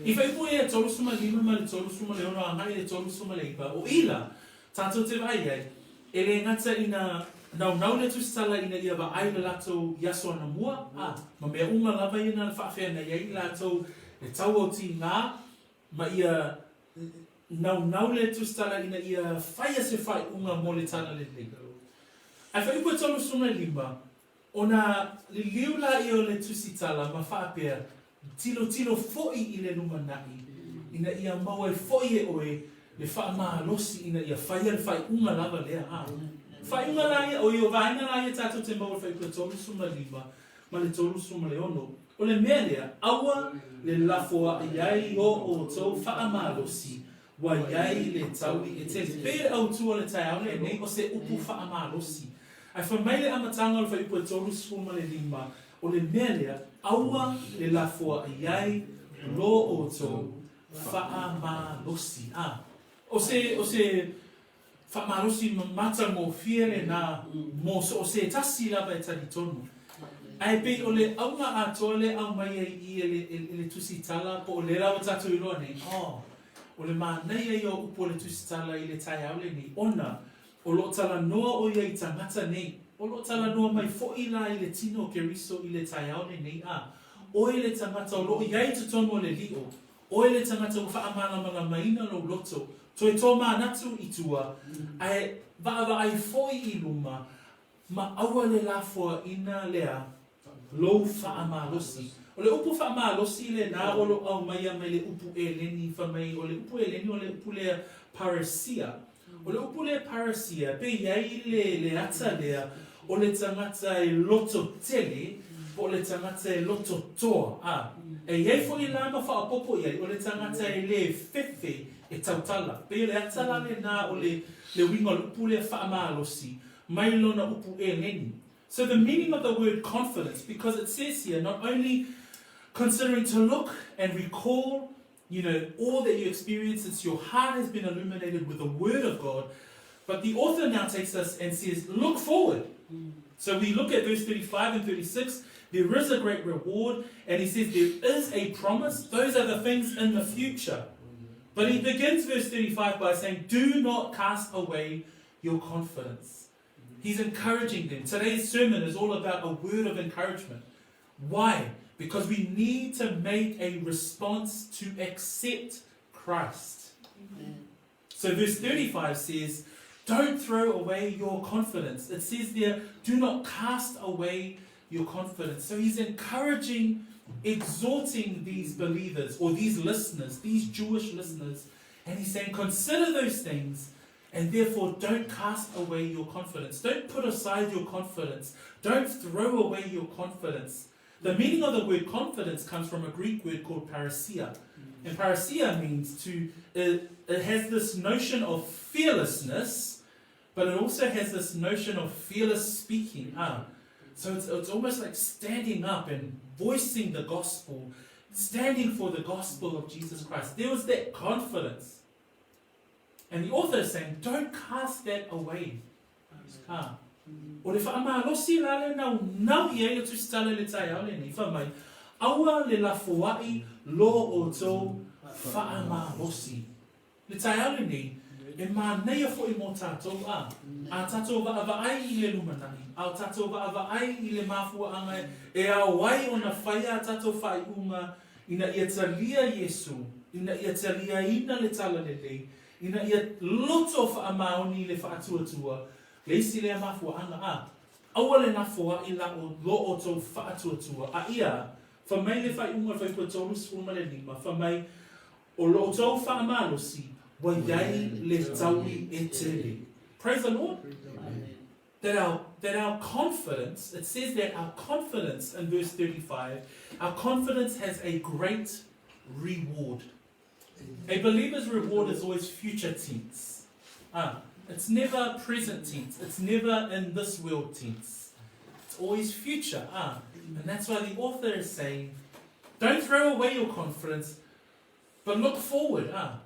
I whaipu e 35 ma le 36 agai i le 39, o ila, tātou te vaai ai, e le gata ina naunau le tusitala ina ia vaai le latou i aso anamua, a, ma mea uma lava ia na faafeagai ai i latou le tau o tigā, ma ia naunau le tusitala ina ia faia se faaiuga mo le tala lelei. Ae fuaiupu e 35, ona liliu laia o le tusitala ma faapea, Tilotilo foi i le lumanai, ina ia maua ai foi e oe le faamalosi ina ia faia le faaiuga lava lea. A faaiuga la ia, oi o vaega la ia tatou te maua i le fuaiupu e 35 ma le 36, o le mea lea, aua le lafoaʻi ai o outou faamalosi. Ua i ai le taui e tele. Pei le autu o le taeao lenei o se upu faamalosi. Ae fai mai le amataga o le fuaiupu e 35, o le mea lea, aua le lafoai ai lo outou faamalosi. A. O se, o se faamalosi matagofie lena mo so o se tasi lava e talitonu. Ae pei o le auga atoa lea e aumai ai i i e le, e le tusitala, po o lea la ua tatou iloa nei, oh, o le manaia ia o upu o le tusitala i le taeao lenei, ona o lo o talanoa ʻo ia i tagata nei, o lo o talanoa mai foi la i le tino o Keriso i le taeao lenei, a, ʻoe le tagata o lo o i ai i totonu o le lio, ʻoe le tagata ua faamalamalamaina lou loto, toe tomanatu i tua, ae vaavaai foi i luma, Ma aua le lafoaina lea lou faamalosi. O le upu faamalosi lena o lo o aumaia mai le upu Eleni, fai mai o le upu Eleni o le upu lea parousia. O le upu lea parousia, pe i ai le, le ata lea o le tagata e loto tele po o le tagata e loto toa, a. E i ai foi la ma faaopoopo i ai, o le tagata e le fefe e tautala. Pei o le ata la lena o le, le uiga o le upu lea faamalosi, mai lona upu Eleni. So the meaning of the word confidence, because it says here not only considering to look and recall, you know, all that you experience since your heart has been illuminated with the word of God, but the author now takes us and says, look forward. So we look at verse 35 and 36, there is a great reward, and he says there is a promise. Those are the things in the future. But he begins verse 35 by saying, do not cast away your confidence. He's encouraging them. Today's sermon is all about a word of encouragement. Why? Because we need to make a response to accept Christ. Amen. So verse 35 says, Don't throw away your confidence. It says there, Do not cast away your confidence. So he's encouraging, exhorting these believers or these listeners, these Jewish listeners, and he's saying, Consider those things and therefore don't cast away your confidence. Don't put aside your confidence. Don't throw away your confidence. The meaning of the word confidence comes from a Greek word called parrhesia. And parrhesia means to, it, it has this notion of fearlessness, but it also has this notion of fearless speaking. Ah. So it's, it's almost like standing up and voicing the gospel, standing for the gospel of Jesus Christ. There was that confidence. And the author is saying, don't cast that away. Ha. O le faamalosi la le nau nau i ai le tusitala i le taeao lenei, fai mai, aua le lafoai lo outou faamalosi. Le taeao lenei, e manaia foi mo tatou, a, a tatou vaavaai i le lumanai, a o tatou vaavaai i le mafuaaga e ao ai ona faia a tatou faaiuga ina ia talia Iesu, ina ia taliaina le talalelei, ina ia loto faamaoni i le faatuatua, le isi lea mafuaaga, a, aua le lafoai la o lo outou faatuatua, a ia, fai mai le faaiuga o le fuaiupu e 35, fai mai, o lo outou faamalosi ua i ai le taui e tele. Praise the Lord. That our, that our confidence, it says that our confidence in verse 35, our confidence has a great reward. A believer's reward is always future tense. Ah, it's never present tense. It's never in this world tense. It's always future. Ah, and that's why the author is saying, don't throw away your confidence, but look forward. Ah,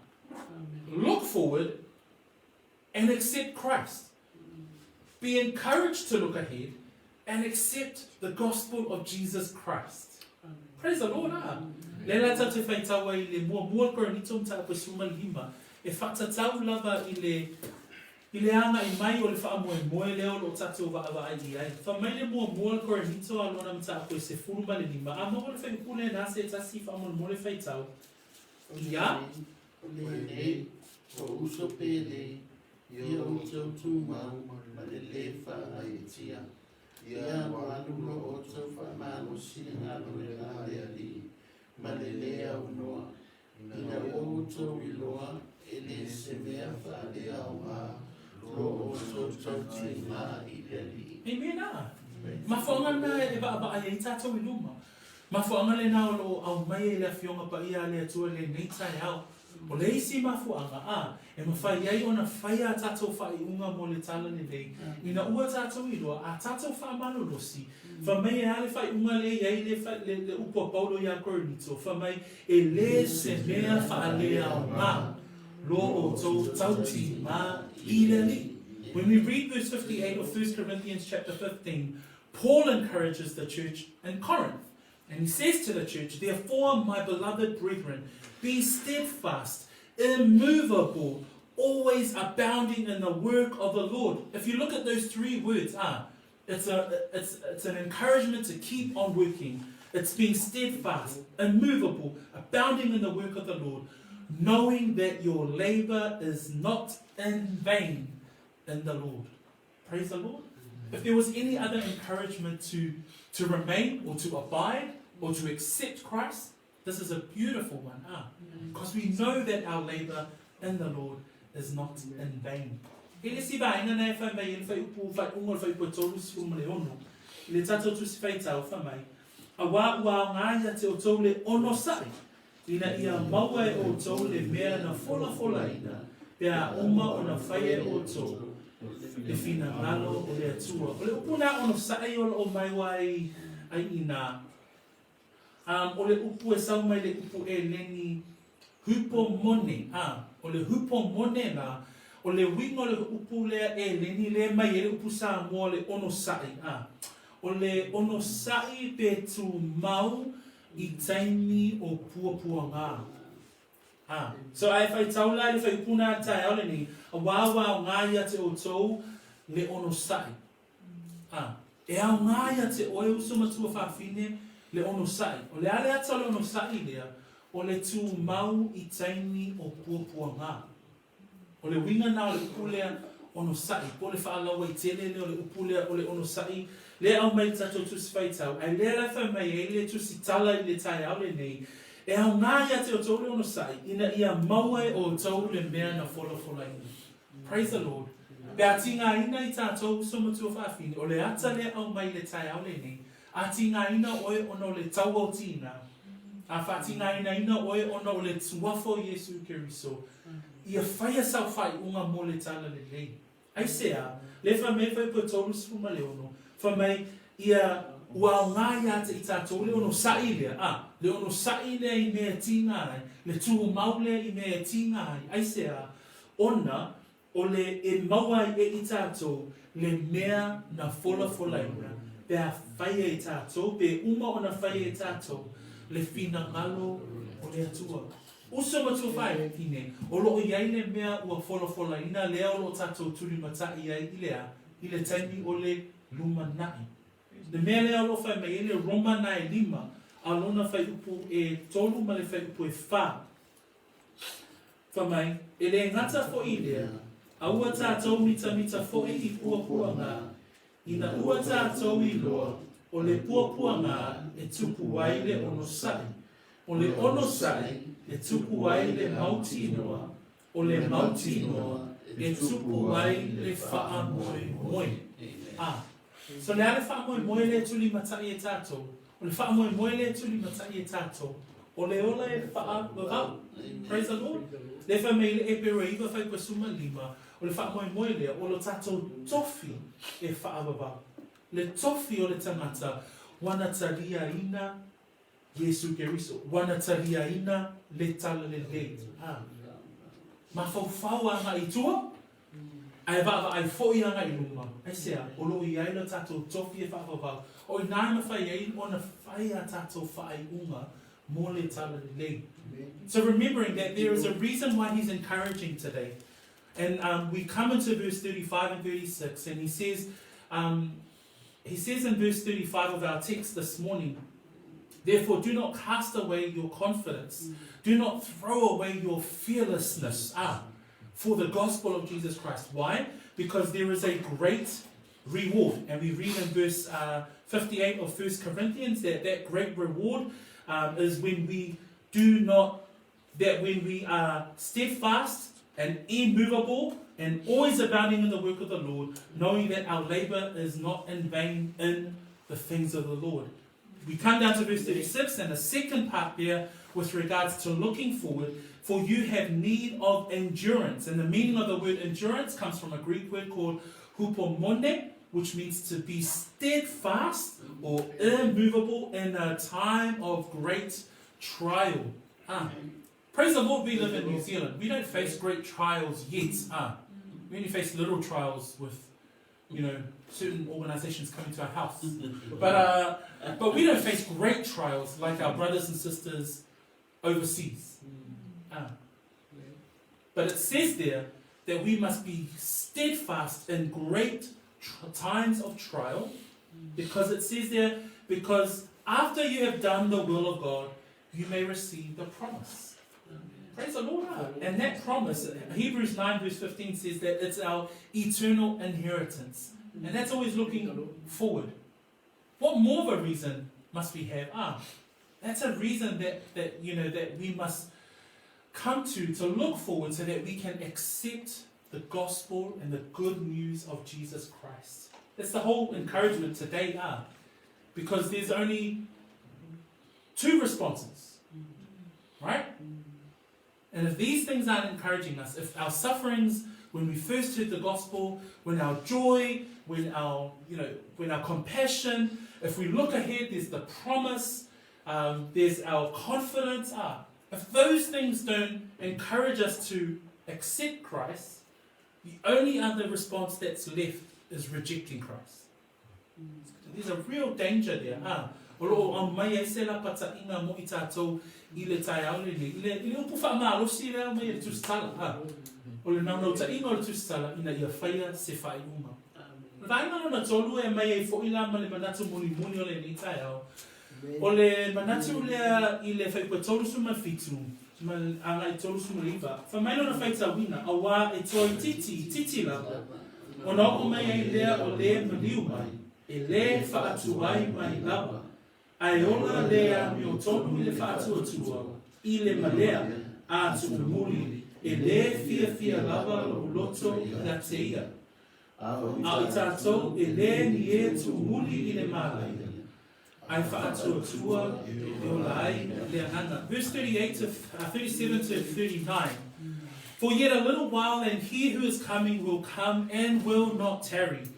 look forward and accept Christ. Be encouraged to look ahead and accept the gospel of Jesus Christ. Praise the Lord, ah. Le la tau te whaitaua i le muamua Korinito mataupu e 15, e whaatatau lava i le i le agai mai o le faamoemoe lea o lo o tatou vaavaai i ai. Fai mai le muamua Korinito a lona mataupu e 15, a maua le fuaiupu lena se tasi faamolemole faitau. Ia. O lenei, o uso pele, ia outou tumau ma le lē faagaeetia, ia ua alu lo outou faamalosi i le galuega a le Alii ma le lē aunoa, ina ua outou iloa e le se mea faaleaoga lo outou tautiga i le Alii. Amen a. Mafuaaga lena e vaavaai ai tatou i luma. Mafuaaga lena o lo o aumai ai le Afioga Paia a le Atua i lenei taeao. O le isi mafuaaga a, e mafai ai ona fai a tatou faaiuga mo le Talalelei, ina ua tatou iloa a tatou faamalolosi, fai mai e a le faaiuga lea i ai le, le, le upu a Paulo iā Korinito, fai mai, E lē se mea faaleaoga lo outou tautīmā i le Alii. When we read verse 58 of 1 Corinthians chapter 15, Paul encourages the church in Corinth. And he says to the church, Therefore, my beloved brethren, be steadfast, immovable, always abounding in the work of the Lord. If you look at those three words, ah, it's, a, it's, it's an encouragement to keep on working. It's being steadfast, immovable, abounding in the work of the Lord, knowing that your labor is not in vain in the Lord. Praise the Lord. If there was any other encouragement to, to remain or to abide or to accept Christ, this is a beautiful one, ah, because we know that our labor in the Lord is not in vain. I le isi vaega na e whai mai e le whaiupu whaiunga o le whaiupu e 36, i le tatou tusi faitau, fai mai, Auā ua aoga ia te outou le onosai, ina ia maua e outou le mea na folafolaina, pe a uma ona fai e outou le finagalo o le Atua. O le upu na onosai o loo mai ai ai inā, um, o le upu e sau mai le upu ʻEleni hupomone, a, o le hupomone la, o le uiga o le upu lea ʻEleni lea mai ai le upu Samoa le onosai, a, o le onosai pe tumau i taimi o puapuagā. A, so a e faitau la i le faaiupu na i le taeao lenei, auā ua aoga ia te outou le onosai. A, e aoga ia te oe uso matua fafine le onosai. O le a le ata o le onosai lea, o le tumau i taimi o puapuagā. O le uiga na o le upu lea onosai, po o le faalauaitele lea o le upu lea o le onosai, lea e aumai i le tatou Tusi Faitau, ae lea la e fai mai ai le Tusi Tala i le taeao lenei, e aoga ia te outou le onosai, ina ia maua e outou le mea na folafolaina. Praise the Lord. Pe a tigaina i tatou uso matua faafine, o le ata lea aumai i le taeao lenei, a tigaina oe ona o le tauaotiina, a faatigainaina oe ona o le Tuafa o Iesu Keriso, ia faia sau faaiuga mo le Talalelei. Aisea? Lea fai mai fai po 36, fai mai ia ua aoga ia te i tatou le onosai lea, a, le onosai lea i mea e tiga ai, le tumau lea i mea e tiga ai. Aisea? Ona o le e maua ai e i tatou le mea na folafolaina pe a faia e tatou, pe uma ona faia e tatou le finagalo o le Atua. Uso ma tuafahine, o loo i ai le mea ua folafolaina lea o loo tatou tulimatai ai i le a? I le taimi o le lumanai. Le mea lea o loo fai mai ai le Roma na e lima, a lona faiupu e tolu ma le faiupu e fa. Fai mai, e lē gata foʻi i lea, a ua tatou mitamita foʻi i puapuagā, ina ua tatou iloa o le puapuagā e tupu ai le onosai, o le onosai e tupu ai le mautinoa, o le mautinoa e tupu ai le faamoemoe. A. So le a le faamoemoe lea e tulimatai e tatou? O le faamoemoe lea e tulimatai e tatou, o le ola e faavavau. Praise the Lord. Lea fai mai i le Epero e iva faipasuma lima, o le faamoemoe lea, o lo tatou tofi e faavavau. Le tofi o le tagata ua na taliaina Iesu Keriso, ua na taliaina le Talalelei. A. Mafaufau agai i tua, Ae vaavaai foi agai i luma, aisea, o lo o i ai lo tatou tofi e faavavau, o inā e mafai ai ona fai a tatou faaiuga mo le Talalelei. So remembering that there is a reason why he's encouraging today. And um, we come into verse 35 and 36, and he says, um, he says in verse 35 of our text this morning, Therefore, do not cast away your confidence. Do not throw away your fearlessness. Ah, for the gospel of Jesus Christ. Why? Because there is a great reward. And we read in verse uh, 58 of 1 Corinthians that that great reward um, is when we do not, that when we are steadfast and immovable and always abounding in the work of the Lord, knowing that our labor is not in vain in the things of the Lord. we come down to verse 36 and the second part there with regards to looking forward, for you have need of endurance. And the meaning of the word endurance comes from a Greek word called hupomone, which means to be steadfast or immovable in a time of great trial. Ah. Praise the Lord, we live in New Zealand. We don't face great trials yet. Ah. We only face little trials with, you know, certain organizations coming to our house. But, uh, but we don't face great trials like our brothers and sisters overseas. Ah. But it says there that we must be steadfast in great times of trial, because it says there, because after you have done the will of God, you may receive the promise. Praise the Lord. And that promise, Hebrews 9 verse 15 says that it's our eternal inheritance. And that's always looking forward. What more of a reason must we have? Ah, that's a reason that, that you know that we must come to to look forward so that we can accept the gospel and the good news of Jesus Christ. That's the whole encouragement today, ah, because there's only two responses, right? And if these things aren't encouraging us, if our sufferings when we first heard the gospel, when our joy, when our, you know, when our compassion, if we look ahead, there's the promise, um, there's our confidence. Ah, if those things don't encourage us to accept Christ, the only other response that's left is rejecting Christ. There's a real danger there. Ah, o lo o aumai ai se lapataʻiga mo i tatou i le taeao lenei. I le, i le upu faamalosi lea aumai e le Tusitala. Ah, o le naunautaiga o le Tusitala ina ia faia se faaiuga. O le vaega lona tolu e aumai ai foʻi la ma le manatu mulimuli o lenei taeao. O le manatu lea i le fuaiupu e 37 ma agai 39, fai mai lona faitauina, auā e toaitiiti itiiti lava, ona oo mai ai lea o lē maliu mai, e lē faatuai mai lava, ae ola le amiotonu i le faatuatua, i le malea, a tuumuli, e lē fiafia lava lou loto ia te ia. A o i tatou e lē ni e tuumuli i le mālaia, ae faatuatua e ola ai le agaga. Verse 38 to, 37 to 39. For yet a little while, and he who is coming will come and will not tarry.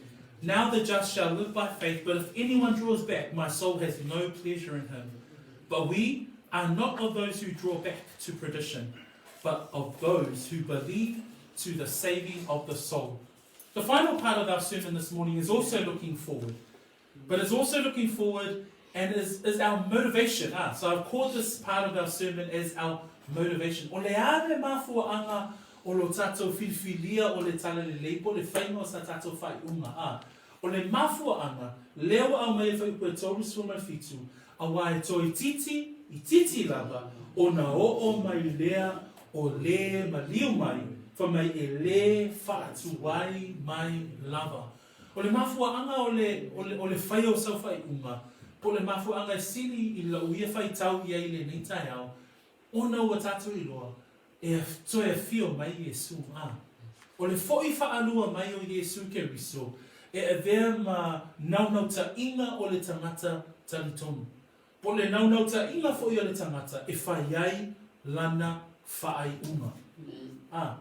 Now the just shall live by faith, but if anyone draws back, my soul has no pleasure in him. But we are not of those who draw back to perdition, but of those who believe to the saving of the soul. The final part of our sermon this morning is also looking forward, but it's also looking forward and is, is our motivation. Ah, so I've called this part of our sermon as our motivation. O le a le mafuaʻaga o lo tatou filifilia o le Talalelei po o le faiga o sa tatou faaiuga. Ah, o le mafuaʻaga, lea ua aumai e fuaiupu e 37, auā e toaitiiti, itiiti lava, ona oo mai lea o lē maliu mai, fai mai e lē faatuai mai lava. O le mafuaʻaga o le, o le, o le faia o sau faaiuga, po o le mafuaʻaga e sili i lau ia faitau i ai i lenei taeao, ona ua tatou iloa, e toe afio mai Iesū. A o le foʻi faalua mai o Iesū Keriso e avea ma naunautaiga o le tagata talitonu, po o le naunautaiga foʻi o le tagata e fai ai lana faaiuga. A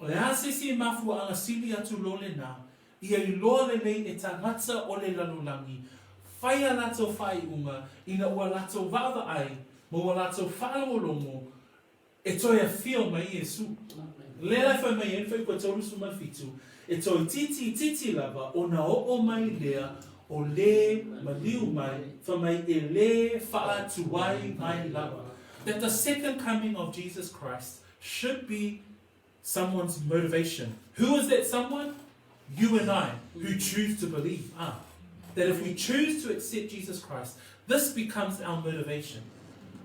o le a se isi mafuaʻaga sili atu lo lenā, ia iloa lelei e tagata o le lalolagi, fai a latou faaiuga ina ua latou vaavaai ma ua latou faalogologo e toe afio mai Iesū. Lea la e fai mai ai le fuaiupu e 37, e toaitiiti itiiti lava ona oo mai lea o lē maliu mai, fai mai e lē faatuai mai lava. That the second coming of Jesus Christ should be someone's motivation. Who is that someone? You and I, who choose to believe. Ah, that if we choose to accept Jesus Christ, this becomes our motivation.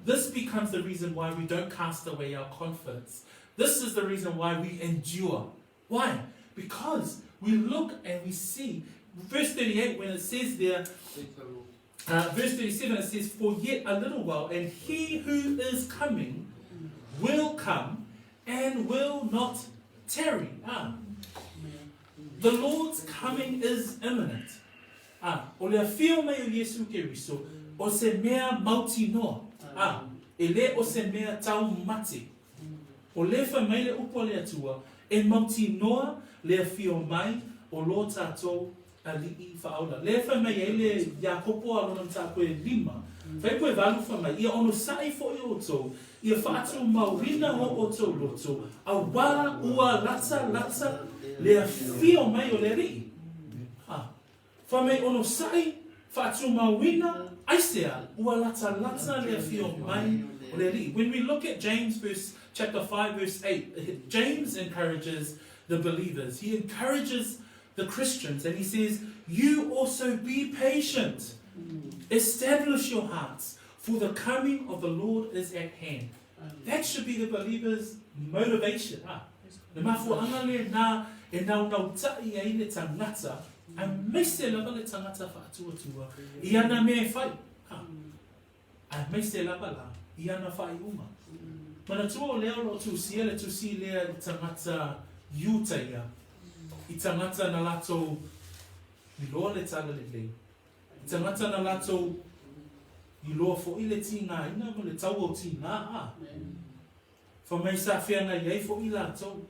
This becomes the reason why we don't cast away our confidence. This is the reason why we endure. Why? Because we look and we see. Verse 38, when it says there, verse 37, it says, For yet a little while, and he who is coming will come and will not tarry. Ah. The Lord's coming is imminent. Ah, o le afio mai o Iesu Keriso, O se mea mautinoa, a, e lē o se mea tau mate. O lē fai mai le upu a le Atua, e mautinoa le afio mai o lo tatou Alii Faaola. Lea fai mai ai le Iakopo a lona mataupu e lima, fuaiupu e valu fai mai, Ia onosai foi outou, ia faatumauina o outou loto, auā ua latalata le afio mai o le Alii. A. Fai mai onosai, faatumauina, aisea ua latalata le afio mai o le Alii. When we look at James verse chapter 5 verse 8, James encourages the believers. He encourages the Christians and he says, You also be patient. Establish your hearts, for the coming of the Lord is at hand. That should be the believer's motivation. Ah, le mafuaanga lenā e naunautaʻi ai le tagata, aemaise lava le tagata faatuatua i ana mea e fai. Ah, aemaise lava la i ana faaiuga. Manatua o lea o lo o tusia le tusi lea i tagata Iutaia, i tagata na latou iloa le talalelei, i tagata na latou iloa foi le tigaina ma le tau o tiga, a. Fai mai sa feagai ai foi latou.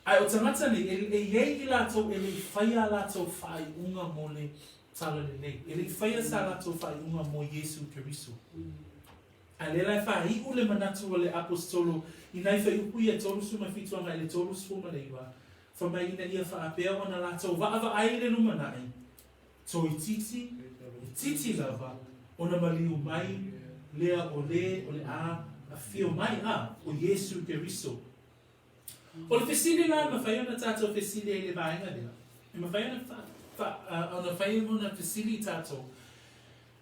Ae o tagata nei, e, e i ai i latou e le i faia a latou faaiuga mo le Talalelei. E le i faia sa latou faaiuga mo Iesu Keriso. Ae lea la e faaiu le manatu o le Aposetolo i nai fuaiupu ia e 37 agai i le 39, fai mai ina ia faapea ona latou vaavaai i le lumanai, toeitiiti, itiiti lava ona maliu mai lea o lē o le a afio mai, a, o Iesu Keriso. O le fesili la e mafai ona tatou fesili ai i le vaega lea, e mafai ona fa, fa, ona fai ona fesili i tatou,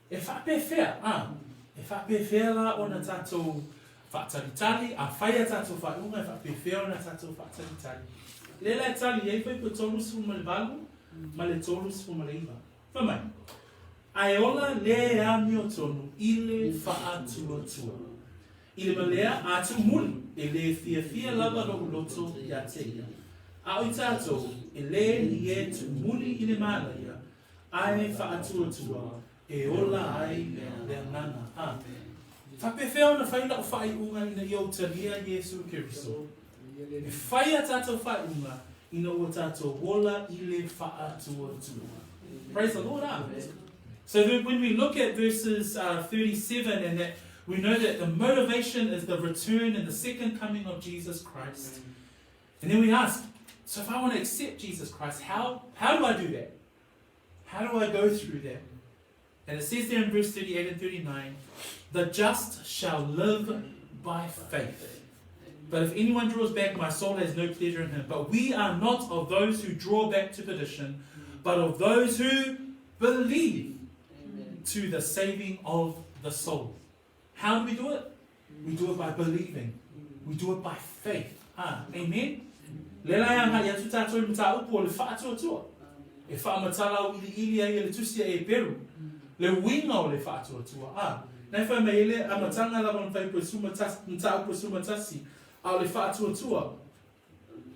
e faapefea, a, e faapefea la ona tatou faatalitali, afai a tatou faaiuga e faapefea ona tatou faatalitali. Lea la e tali ai fuaiupu 38 ma le 39. Fai mai, Ae ola le amiotonu i le faatuatua. I le malea a tuumuli, e lē fiafia lava loʻu loto iā te ia. A o i tatou, e lē i e tuumuli i le mānaia, ae faatuatua e ola ai le agaga. A faapefea ona fai lau faaiuga ina ia ou talia Iesu Keriso? E fai a tatou faaiuga ina ua tatou ola i le faatuatua. Praise the Lord, ah. So when we look at verses 37 and that, we know that the motivation is the return and the second coming of Jesus Christ. And then we ask, so if I want to accept Jesus Christ, how, how do I do that? How do I go through that? And it says there in verse 38 and 39, the just shall live by faith. But if anyone draws back, my soul has no pleasure in him. But we are not of those who draw back to perdition, but of those who believe Amen. to the saving of the soul. How do we do it? We do it by believing. We do it by faith. Ah, amen? Le la e agai atu tātou i le mataupu o le faatuatua. E faamatala auiliili ai e le Tusi a Eperu le uiga o le faatuatua. A, na e fai mai ai le amataga lava o le fuaiupu e mataupu e 11, a o le faatuatua,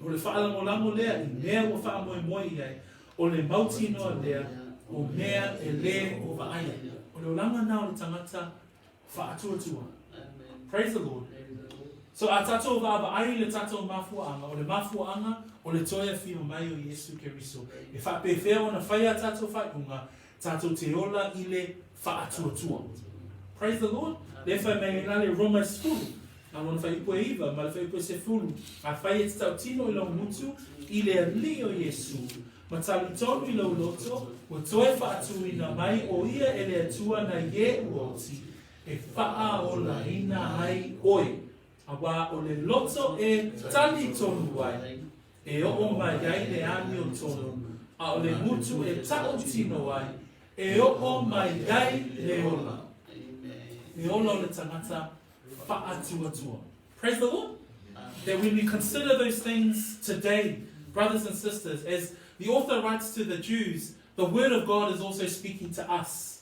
o le faalagolago lea i mea ua faamoemoe i ai, o le mautinoa lea o mea e lē o vaaia. O le olaga na o le tagata faatuatua. Praise the Lord. So a tatou vaavaai i le tatou mafuaaga, o le mafuaaga o le toe afio mai o Iesu Keriso, e faapefea ona fai a tatou faaiuga, tatou te ola i le faatuatua. Praise the Lord. Lea e fai mai ai la le Roma e 10, a lona fuaiupu e 9 ma le fuaiupu e 10, Afai e te tautino i lou gutu i le Alii o Iesu, ma talitonu i lou loto, ua toe faatuina mai o ia e le Atua nai e ua oti, e faaolaina ai oe. Auā o le loto e talitonu ai, e oo mai ai le amiotonu, a o le gutu e tautino ai, e oo mai ai le ola. Le ola o le tagata faatuatua. Praise the Lord. That when we consider those things today, brothers and sisters, as the author writes to the Jews, the word of God is also speaking to us.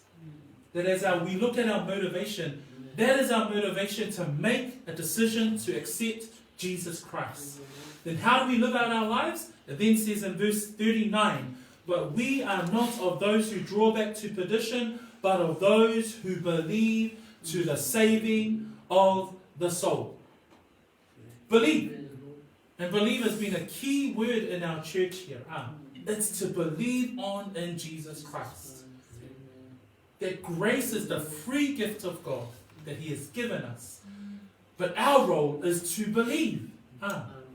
That as our, we look at our motivation, that is our motivation to make a decision to accept Jesus Christ. Then how do we live out our lives? It then says in verse 39, But we are not of those who draw back to perdition, but of those who believe to the saving of the soul. Believe. And believe has been a key word in our church here. It's to believe on in Jesus Christ. That grace is the free gift of God that He has given us. But our role is to believe.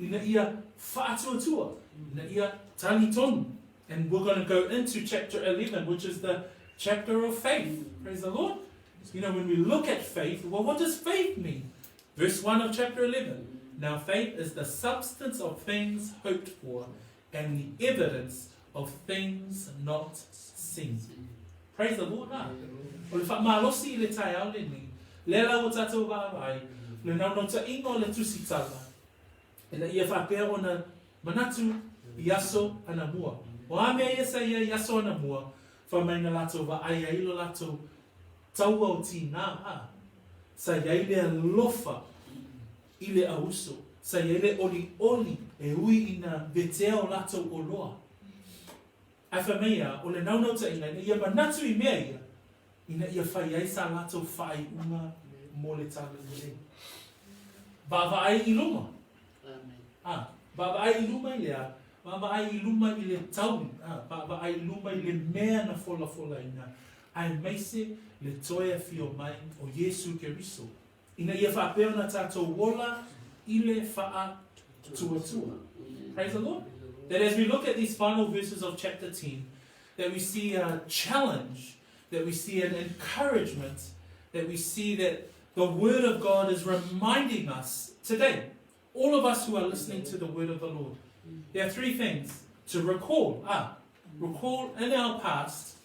Ina ia whaatuatua. Ina ia tali tonu. And we're going to go into chapter 11, which is the chapter of faith. Praise the Lord. You know, when we look at faith, well, what does faith mean? Verse 1 of chapter 11. Now, faith is the substance of things hoped for and the evidence of things not seen. Praise the Lord. O le faamalosi i le taeao lenei, lea la ua tatou vaavaai, le naunautaiga o le tusitala, ina ia faapea ona manatu i aso anamua. O a mea ia sa ia i aso anamua, fai mai na latou vaai ai lo latou taua o tinā, ā, sa i ai le alofa i le auso, sa i ai le olioli e ui ina vetea o latou oloa. Ae fai mai ia, o le naunautaiga ina ia manatu i mea ia, ina ia fai ai sa latou faaiuga mo le Talalelei. Vaavaai i luma. Ā, vaavaai i luma i le a? Vaavaai i luma i le taui, ā, vaavaai i luma i le mea na folafolaina, aemaise le toe afio mai o Iesu Keriso, ina ia faapea ona tatou ola i le faatuatua. Praise the Lord. That as we look at these final verses of chapter 10, that we see a challenge, that we see an encouragement, that we see that the Word of God is reminding us today, all of us who are listening to the Word of the Lord. There are three things to recall. Recall in our past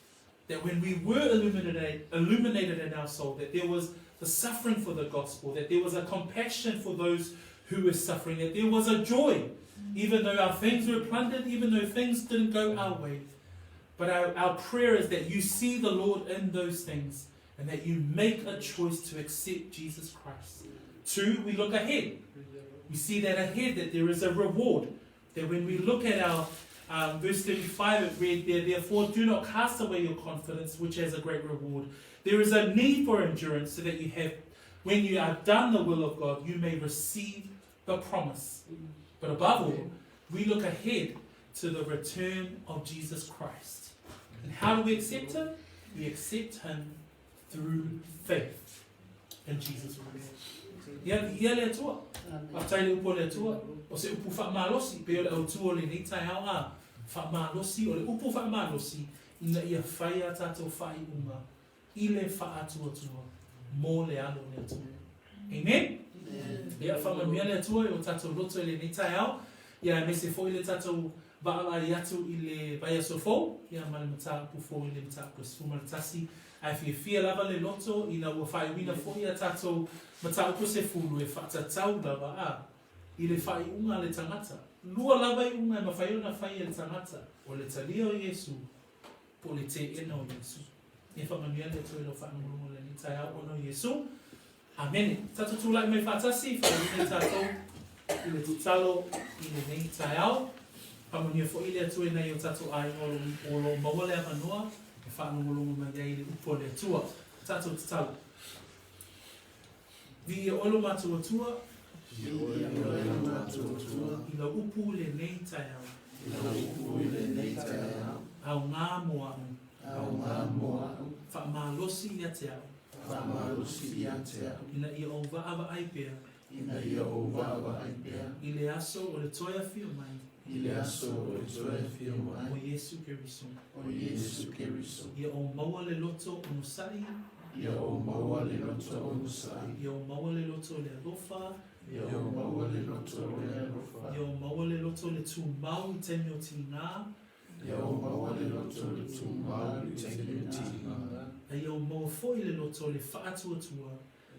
that when we were illuminated in our soul, that there was the suffering for the gospel, that there was a compassion for those who were suffering, that there was a joy, even though our things were plundered, even though things didn't go our way. But our prayer is that you see the Lord in those things and that you make a choice to accept Jesus Christ. 2, we look ahead. We see that ahead, that there is a reward. That when we look at our verse 35, it read there, therefore do not cast away your confidence, which has a great reward. There is a need for endurance so that you have, when you are done the will of God, you may receive the promise. But above all, we look ahead to the return of Jesus Christ. And how do we accept him? We accept him through faith in Jesus Christ. Ia, ia le Atua. Faafetai i le upu a le Atua. O se upu faamalosi, pei o le autu o lenei taeao a faamalosi, o le upu faamalosi, ina ia fai a tatou faaiuga i le faatuatua mo le alo o le Atua. Amen? Ia, faamanuia le Atua i o tatou loto i lenei taeao, ia aemaise foi le tatou vaavaai atu i le vaiaso fou, ia ma le mataupu fou i le mataupu e 11. Ae fiafia lava le loto ina ua faaiuina foi a tatou mataupu 10 e faatatau lava a i le faaiuga a le tagata. Lua lava iuga e mafai ona fai e le tagata, o le talia o Iesu po o le teena o Iesu. Ia faamanuia le Atua i lau faalogologo i lenei taeao ona o Iesu. Amene. Tatou tulai mai faatasi, faaiuina tatou i le tatalo i lenei taeao. Faamanuia foi le Atua i nai o tatou aiga o lo o maua le avanoa e faalogologo mai ai i le upu a le Atua. Tatou tatalo. Viia oe lo matou Atua. Viia oe lo matou Atua. I lau upu i lenei taeao. I lau upu i lenei taeao. Aoga mo a'u. Aoga mo a'u. Faamalosi ia te a'u. Faamalosi ia te a'u. Ina ia ou vaavaai pea. Ina ia ou vaavaai pea. I le aso o le toe afio mai. I le aso o le toe afio mai. O Iesu Keriso. O Iesu Keriso. Ia ou maua le loto onosai. Ia ou maua le loto onosai. Ia ou maua le loto o le alofa. Ia ou maua le loto o le alofa. Ia ou maua le loto o le tumau i taimi o tiga. Ia ou maua le loto o le tumau i taimi o tiga. A ia ou maua foi le loto o le faatuatua.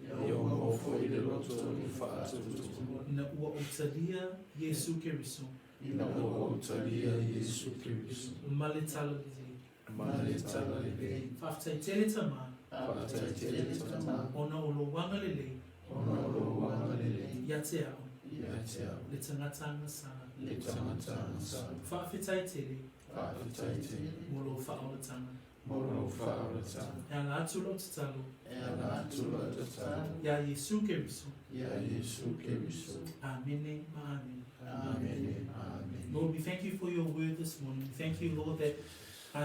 Ia ou maua foi le loto o le faatuatua. Ina ua ou talia Iesu Keriso. Ina ua ou talia Iesu Keriso. Ma le talalelei. Ma le talalelei. Faafetai tele Tama. Faafetai tele Tama. Ona o lou agalelei. Ona o lou agalelei. Ia te a'u. Ia te a'u. Le tagata agasala. Le tagata agasala. Faafetai tele. Faafetai tele. Mo lou faaolataga. Mo lou faaolataga. E ala atu lau tatalo. E ala atu lau tatalo. Iā Iesu Keriso. Iā Iesu Keriso. Amene ma amene. Amene ma amene. Lord, we thank you for your word this morning. We thank you, Lord, that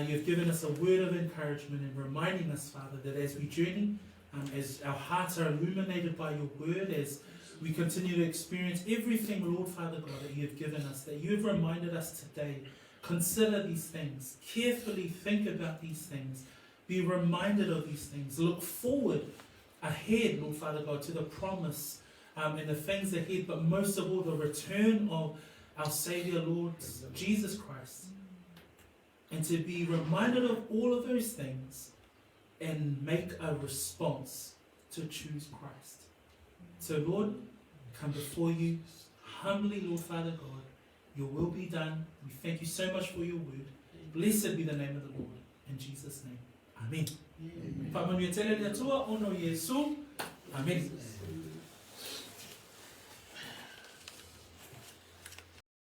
you've given us a word of encouragement and reminding us, Father, that as we journey, as our hearts are illuminated by your word, as we continue to experience everything, Lord Father God, that you have given us, that you have reminded us today. Consider these things, carefully think about these things, be reminded of these things, look forward ahead, Lord Father God, to the promise and the things ahead, but most of all, the return of our Savior, Lord Jesus Christ. And to be reminded of all of those things and make a response to choose Christ. So, Lord, come before you humbly, Lord Father God. Your will be done. We thank you so much for your word. Blessed be the name of the Lord. In Jesus' name. Amen. Amen. Faamanuia tele le Atua ona o Iesu. Amen.